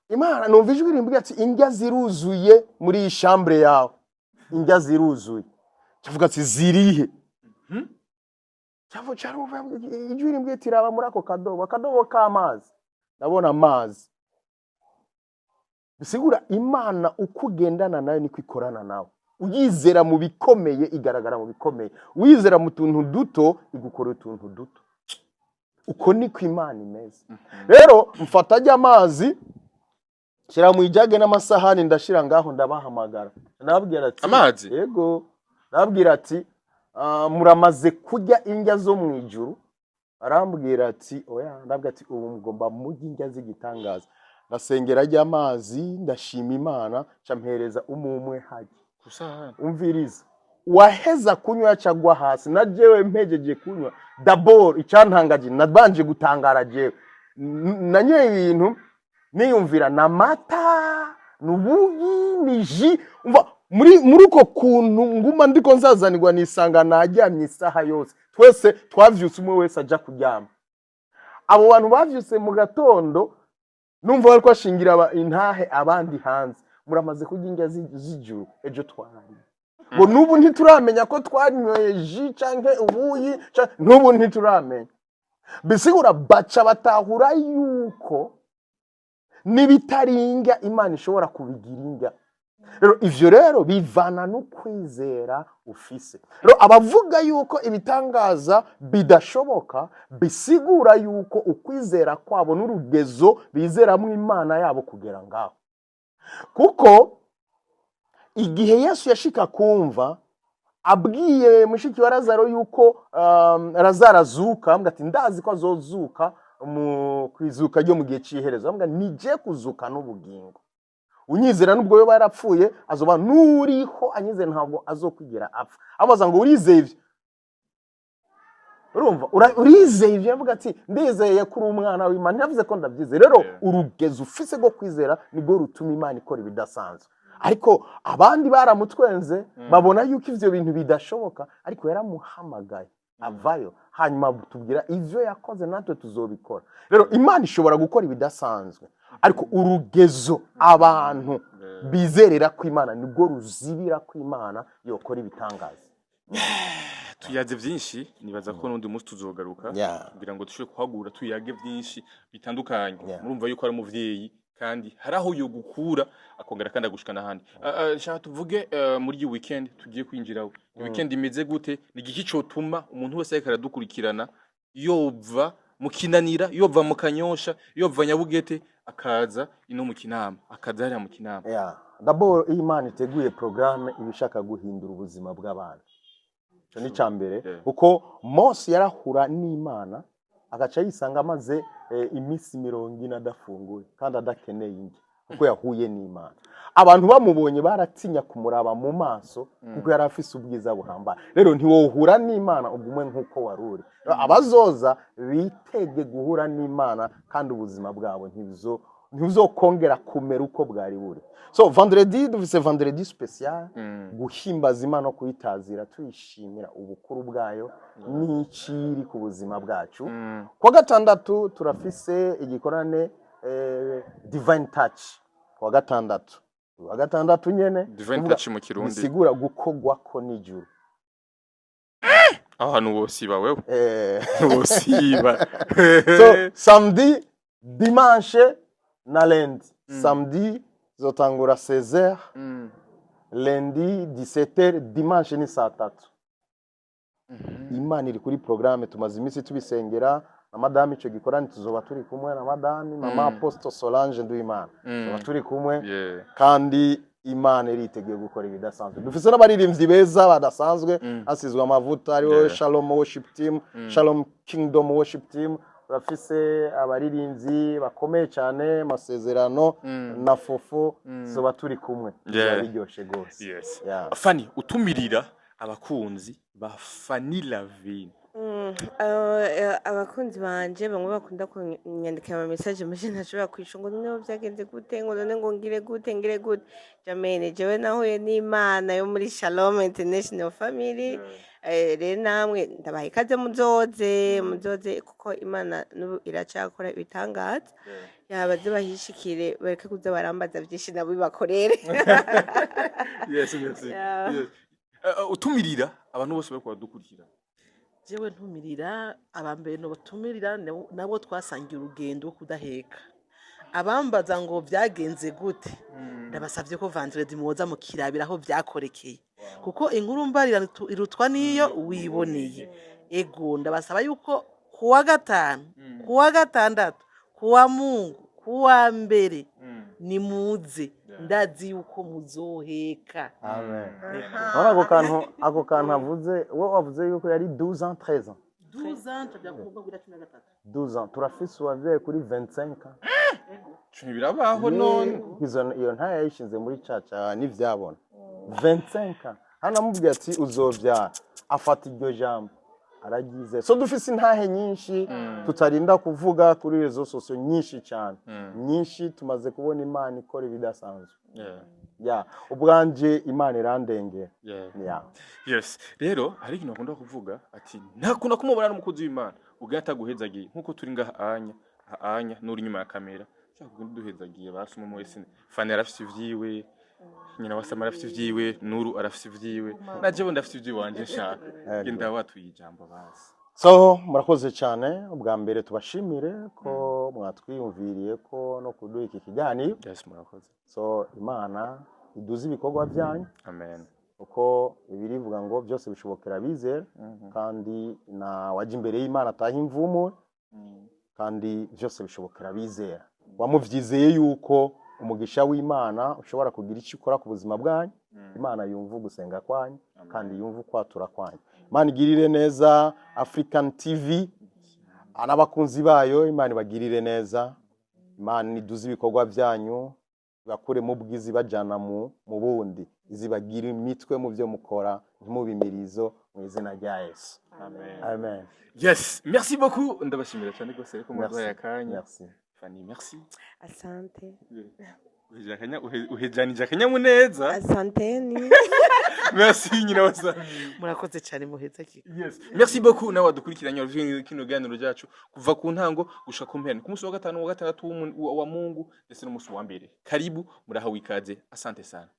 Imana, numva ijwi rimbwira ati: "Indya ziruzuye muri iyi chambre yawe, indya ziruzuye." Ndavuga ati: "Zirihe?" Cyavo cyarumva ijwi rimbwira ati: "Raba muri ako kadobo, akadobo k'amazi." Ndabona amazi. Bisigura Imana uko ugendana nayo niko ikorana nawe. Uyizera mu bikomeye, igaragara mu bikomeye. Uyizera mu tuntu duto, igukora utuntu duto. Uko niko Imana imeze. Rero mfata ajya amazi, shyira mu ijage n'amasahani, ndashira ngaho, ndabahamagara, ndababwira ati Amazi? Yego. Ndababwira ati: "Ah, muramaze kurya indya zo mu ijuru?" Arambwira ati: "Oya." Ndabwira ati: "Ubu mugomba murya indya z'igitangaza." Ndasengera ajya amazi, ndashima Imana, nca mpereza umwe hajya. Kusahani. Umviriza, waheza kunywa yacagwa hasi. Na jewe mpejeje kunywa d'abord, icyantangaje, nabanje gutangara jewe. Nanyoye ibintu niyumvira na mata nubugi ni jus. Umva, muri uko kuntu nguma ndiko nzazanirwa, nisanga naryamye isaha yose. Twese twavyutse, umwe wese aja kuryama. Abo bantu bavyutse mu gatondo, numva bariko bashingira intahe abandi hanze: "Muramaze kurya indya z'ijuru? Ejo twarariye." Ngo: "N'ubu ntituramenya ko twanyweye jus canke ubuyi, n'ubu ntituramenya." Bisigura baca batahura yuko n'ibitari indya Imana ishobora kubigira indya. Rero ivyo rero bivana no kwizera ufise. Rero abavuga yuko ibitangaza bidashoboka, bisigura yuko ukwizera kwabo n'urugezo bizeramo Imana yabo kugera ngaho. Kuko igihe Yesu yashika kumva abwiye mushiki wa Lazaro yuko Lazaro azuka, avuga ati: "Ndazi ko azozuka mu kwizuka ryo mu gihe cy'iherezo." Avuga: "Nije kuzuka n'ubugingo, unyizera nubwo yoba yarapfuye azoba n'uriho, anyizera ntabwo azokwigera apfa." Abaza ngo: "Urizeye ivyo?" Urumva, urizeye ivyo? Avuga ati: "Ndizeye ko uri umwana w'Imana." Ntiyavuze ko ndabyizeye. Rero urugezo ufise rwo kwizera nibwo rutuma Imana ikora ibidasanzwe. Ariko abandi baramutwenze, babona yuko ivyo bintu bidashoboka, ariko yaramuhamagaye avayo, hanyuma tubwira ivyo yakoze, natwe tuzobikora. Rero Imana ishobora gukora ibidasanzwe, ariko urugezo abantu bizerera ko Imana nibwo ruzibira ko Imana yokora ibitangaza. Tuyaze byinshi, nibaza ko n'undi munsi tuzogaruka kugira ngo dushobore kuhagura, tuyage byinshi bitandukanye. Murumva yuko ari umuvyeyi, kandi hari aho yogukura akongera kandi agushika n'ahandi. Shaka tuvuge muri iyi weekend tugiye kwinjiraho. Ni weekend imeze gute? Ni igiki cotuma umuntu wese ariko aradukurikirana yova mu Kinanira, yova mu Kanyosha, yova Nyabugete, akaza ino mu Kinama, akaza hariya mu Kinama? Yeah. D'abord, iyo Imana iteguye programme, iba ishaka guhindura ubuzima bw'abantu. Ico ni ica mbere. Kuko Mose yarahura n'Imana, agaca yisanga amaze iminsi 40 adafunguye kandi adakeneye indya, kuko yahuye n'Imana. Abantu bamubonye baratinya kumuraba mu maso, kuko yari afise ubwiza buhambaye. Rero ntiwohura n'Imana ugume nk'uko wari uri. Rero abazoza bitege guhura n'Imana, kandi ubuzima bwabo ntibuzokongera kumera uko bwari buri. So vendredi dufise vendredi spécial, guhimbaza Imana no kuyitazira, tuyishimira ubukuru bwayo n'iciri ku buzima bwacu. Kuwa gatandatu turafise igikorane Divine Touch. Kuwa gatandatu, kuwa gatandatu nyene. Divine Kuvuga Touch mu Kirundi? Bisigura gukogwako n'ijuru. Aho hantu wosiba wewe? Wosiba. So samedi, dimanche na lundi. Samedi zotangura 16h, lundi 17h, dimanche ni saa 3. Imana iri kuri programme, tumaze iminsi tubisengera na madame. Ico gikorane tuzoba turi kumwe na madame, mama Apostle Solange Nduwimana. Tuzoba turi kumwe. Kandi Imana iriteguye gukora ibidasanzwe. Dufise n'abaririmbyi beza badasanzwe, hasizwe amavuta, hariho Shalom Worship Team, Shalom Kingdom Worship Team. Turafise abaririmbyi bakomeye cyane, Masezerano na Fofo, zoba turi kumwe. Biba biryoshe gose. Yeah. Fanny, utumirira abakunzi ba Fanny Lavine. Abakunzi banje bamwe bakunda kunyandikira ama message menshi ntashobora kwishura, ngo noneho vyagenze gute, ngo none ngo ngire gute, ngire gute. Jamene, jewe nahuye n'Imana yo muri Shalom International Family. Rero namwe ndabaha ikaze, muzoze, muzoze, kuko Imana n'ubu iracakora ibitangaza. Yabaze bahishikire, bareke kuza barambaza vyinshi, nabo bibakorere. Yes, merci. Yeah. Yes. Utumirira abantu bose bariko baradukurikira. Jewe ntumirira abambere nobatumirira nabo twasangiye urugendo rwo kudaheka. Abambaza ngo vyagenze gute, ndabasavye ko vendredi muza mukirabira aho vyakorekeye, kuko inkuru mbarira irutwa niyo wiboneye. Ego, ndabasaba yuko kuwa gatanu, kuwa gatandatu, kuwa Mungu, kuwa mbere nimuze, ndazi yuko muzoheka. Amen. None ako kantu avuze, we wavuze yuko yari 12 ans, 13 ans? 12 ans, tujya kuvuga kuri 13. 12 ans. Turafise uwavyaye kuri 25 ans. Cumi birabaho none. Iyo ntaya yayishinze muri caca n'ivyabona 25 ans. Hano amubwiye ati uzovyara, afata iryo jambo aragize. So dufise intahe nyinshi tutarinda kuvuga kuri réseaux sociaux, nyinshi cyane, nyinshi. Tumaze kubona Imana ikora ibidasanzwe. Ya, ubwanje Imana irandengera. Ya. Yes, rero hari ikintu bakunda kuvuga ati ntakunda kumubona n'umukozi w'Imana ubwo ataguhezagiye, nkuko turi ngaha anya anya n'uri inyuma ya kamera ushaka kugenda duhezagiye. Basi umwe wese, Fanny arafise ivyiwe, nyina wa Sama arafise ivyiwe, Nuru arafise ivyiwe, na jewe ndafise ivy'iwanje nshaka. Ego. Genda watuye ijambo basi. So murakoze cyane. Ubwa mbere tubashimire ko mwatwiyumviriye ko no kuduha iki kiganiro. Yes, murakoze. So Imana iduze ibikorwa byanyu, Amen. kuko ibirivuga ngo byose bishobokera abizera, kandi na wajya imbere y'Imana ataha imvumo, kandi byose bishobokera abizera. Wamuvyizeye yuko umugisha w'Imana ushobora kugira icyo ukora ku buzima bwanyu. Imana yumva ugusenga kwanyu kandi yumva ukwatura kwanyu. Imana igirire neza African TV n'abakunzi bayo. Imana ibagirire neza. Imana iduze ibikorwa byanyu, bakure mu bwizi bajana mu bundi, izibagire imitwe mu byo mukora, ntimubimirizo, mu izina rya Yesu. Amen. Amen. Yes, merci beaucoup, ndabashimira cyane rwose ariko muduhaye Merci. akanya. Merci. Fanny, merci. Asante. Uhejanije akanyamuneza. Asanteni. Merci, nyina wa Sami. Murakoze cyane, muheza ki. Yes. Merci beaucoup nawe wadukurikiranye wavuye kino kiganiro cyacu kuva ku ntango gushika ku mpera. Ku munsi wa gatanu, wa gatandatu wa Mungu ndetse n'umunsi wa mbere. Karibu, murahawe ikaze. Asante sana.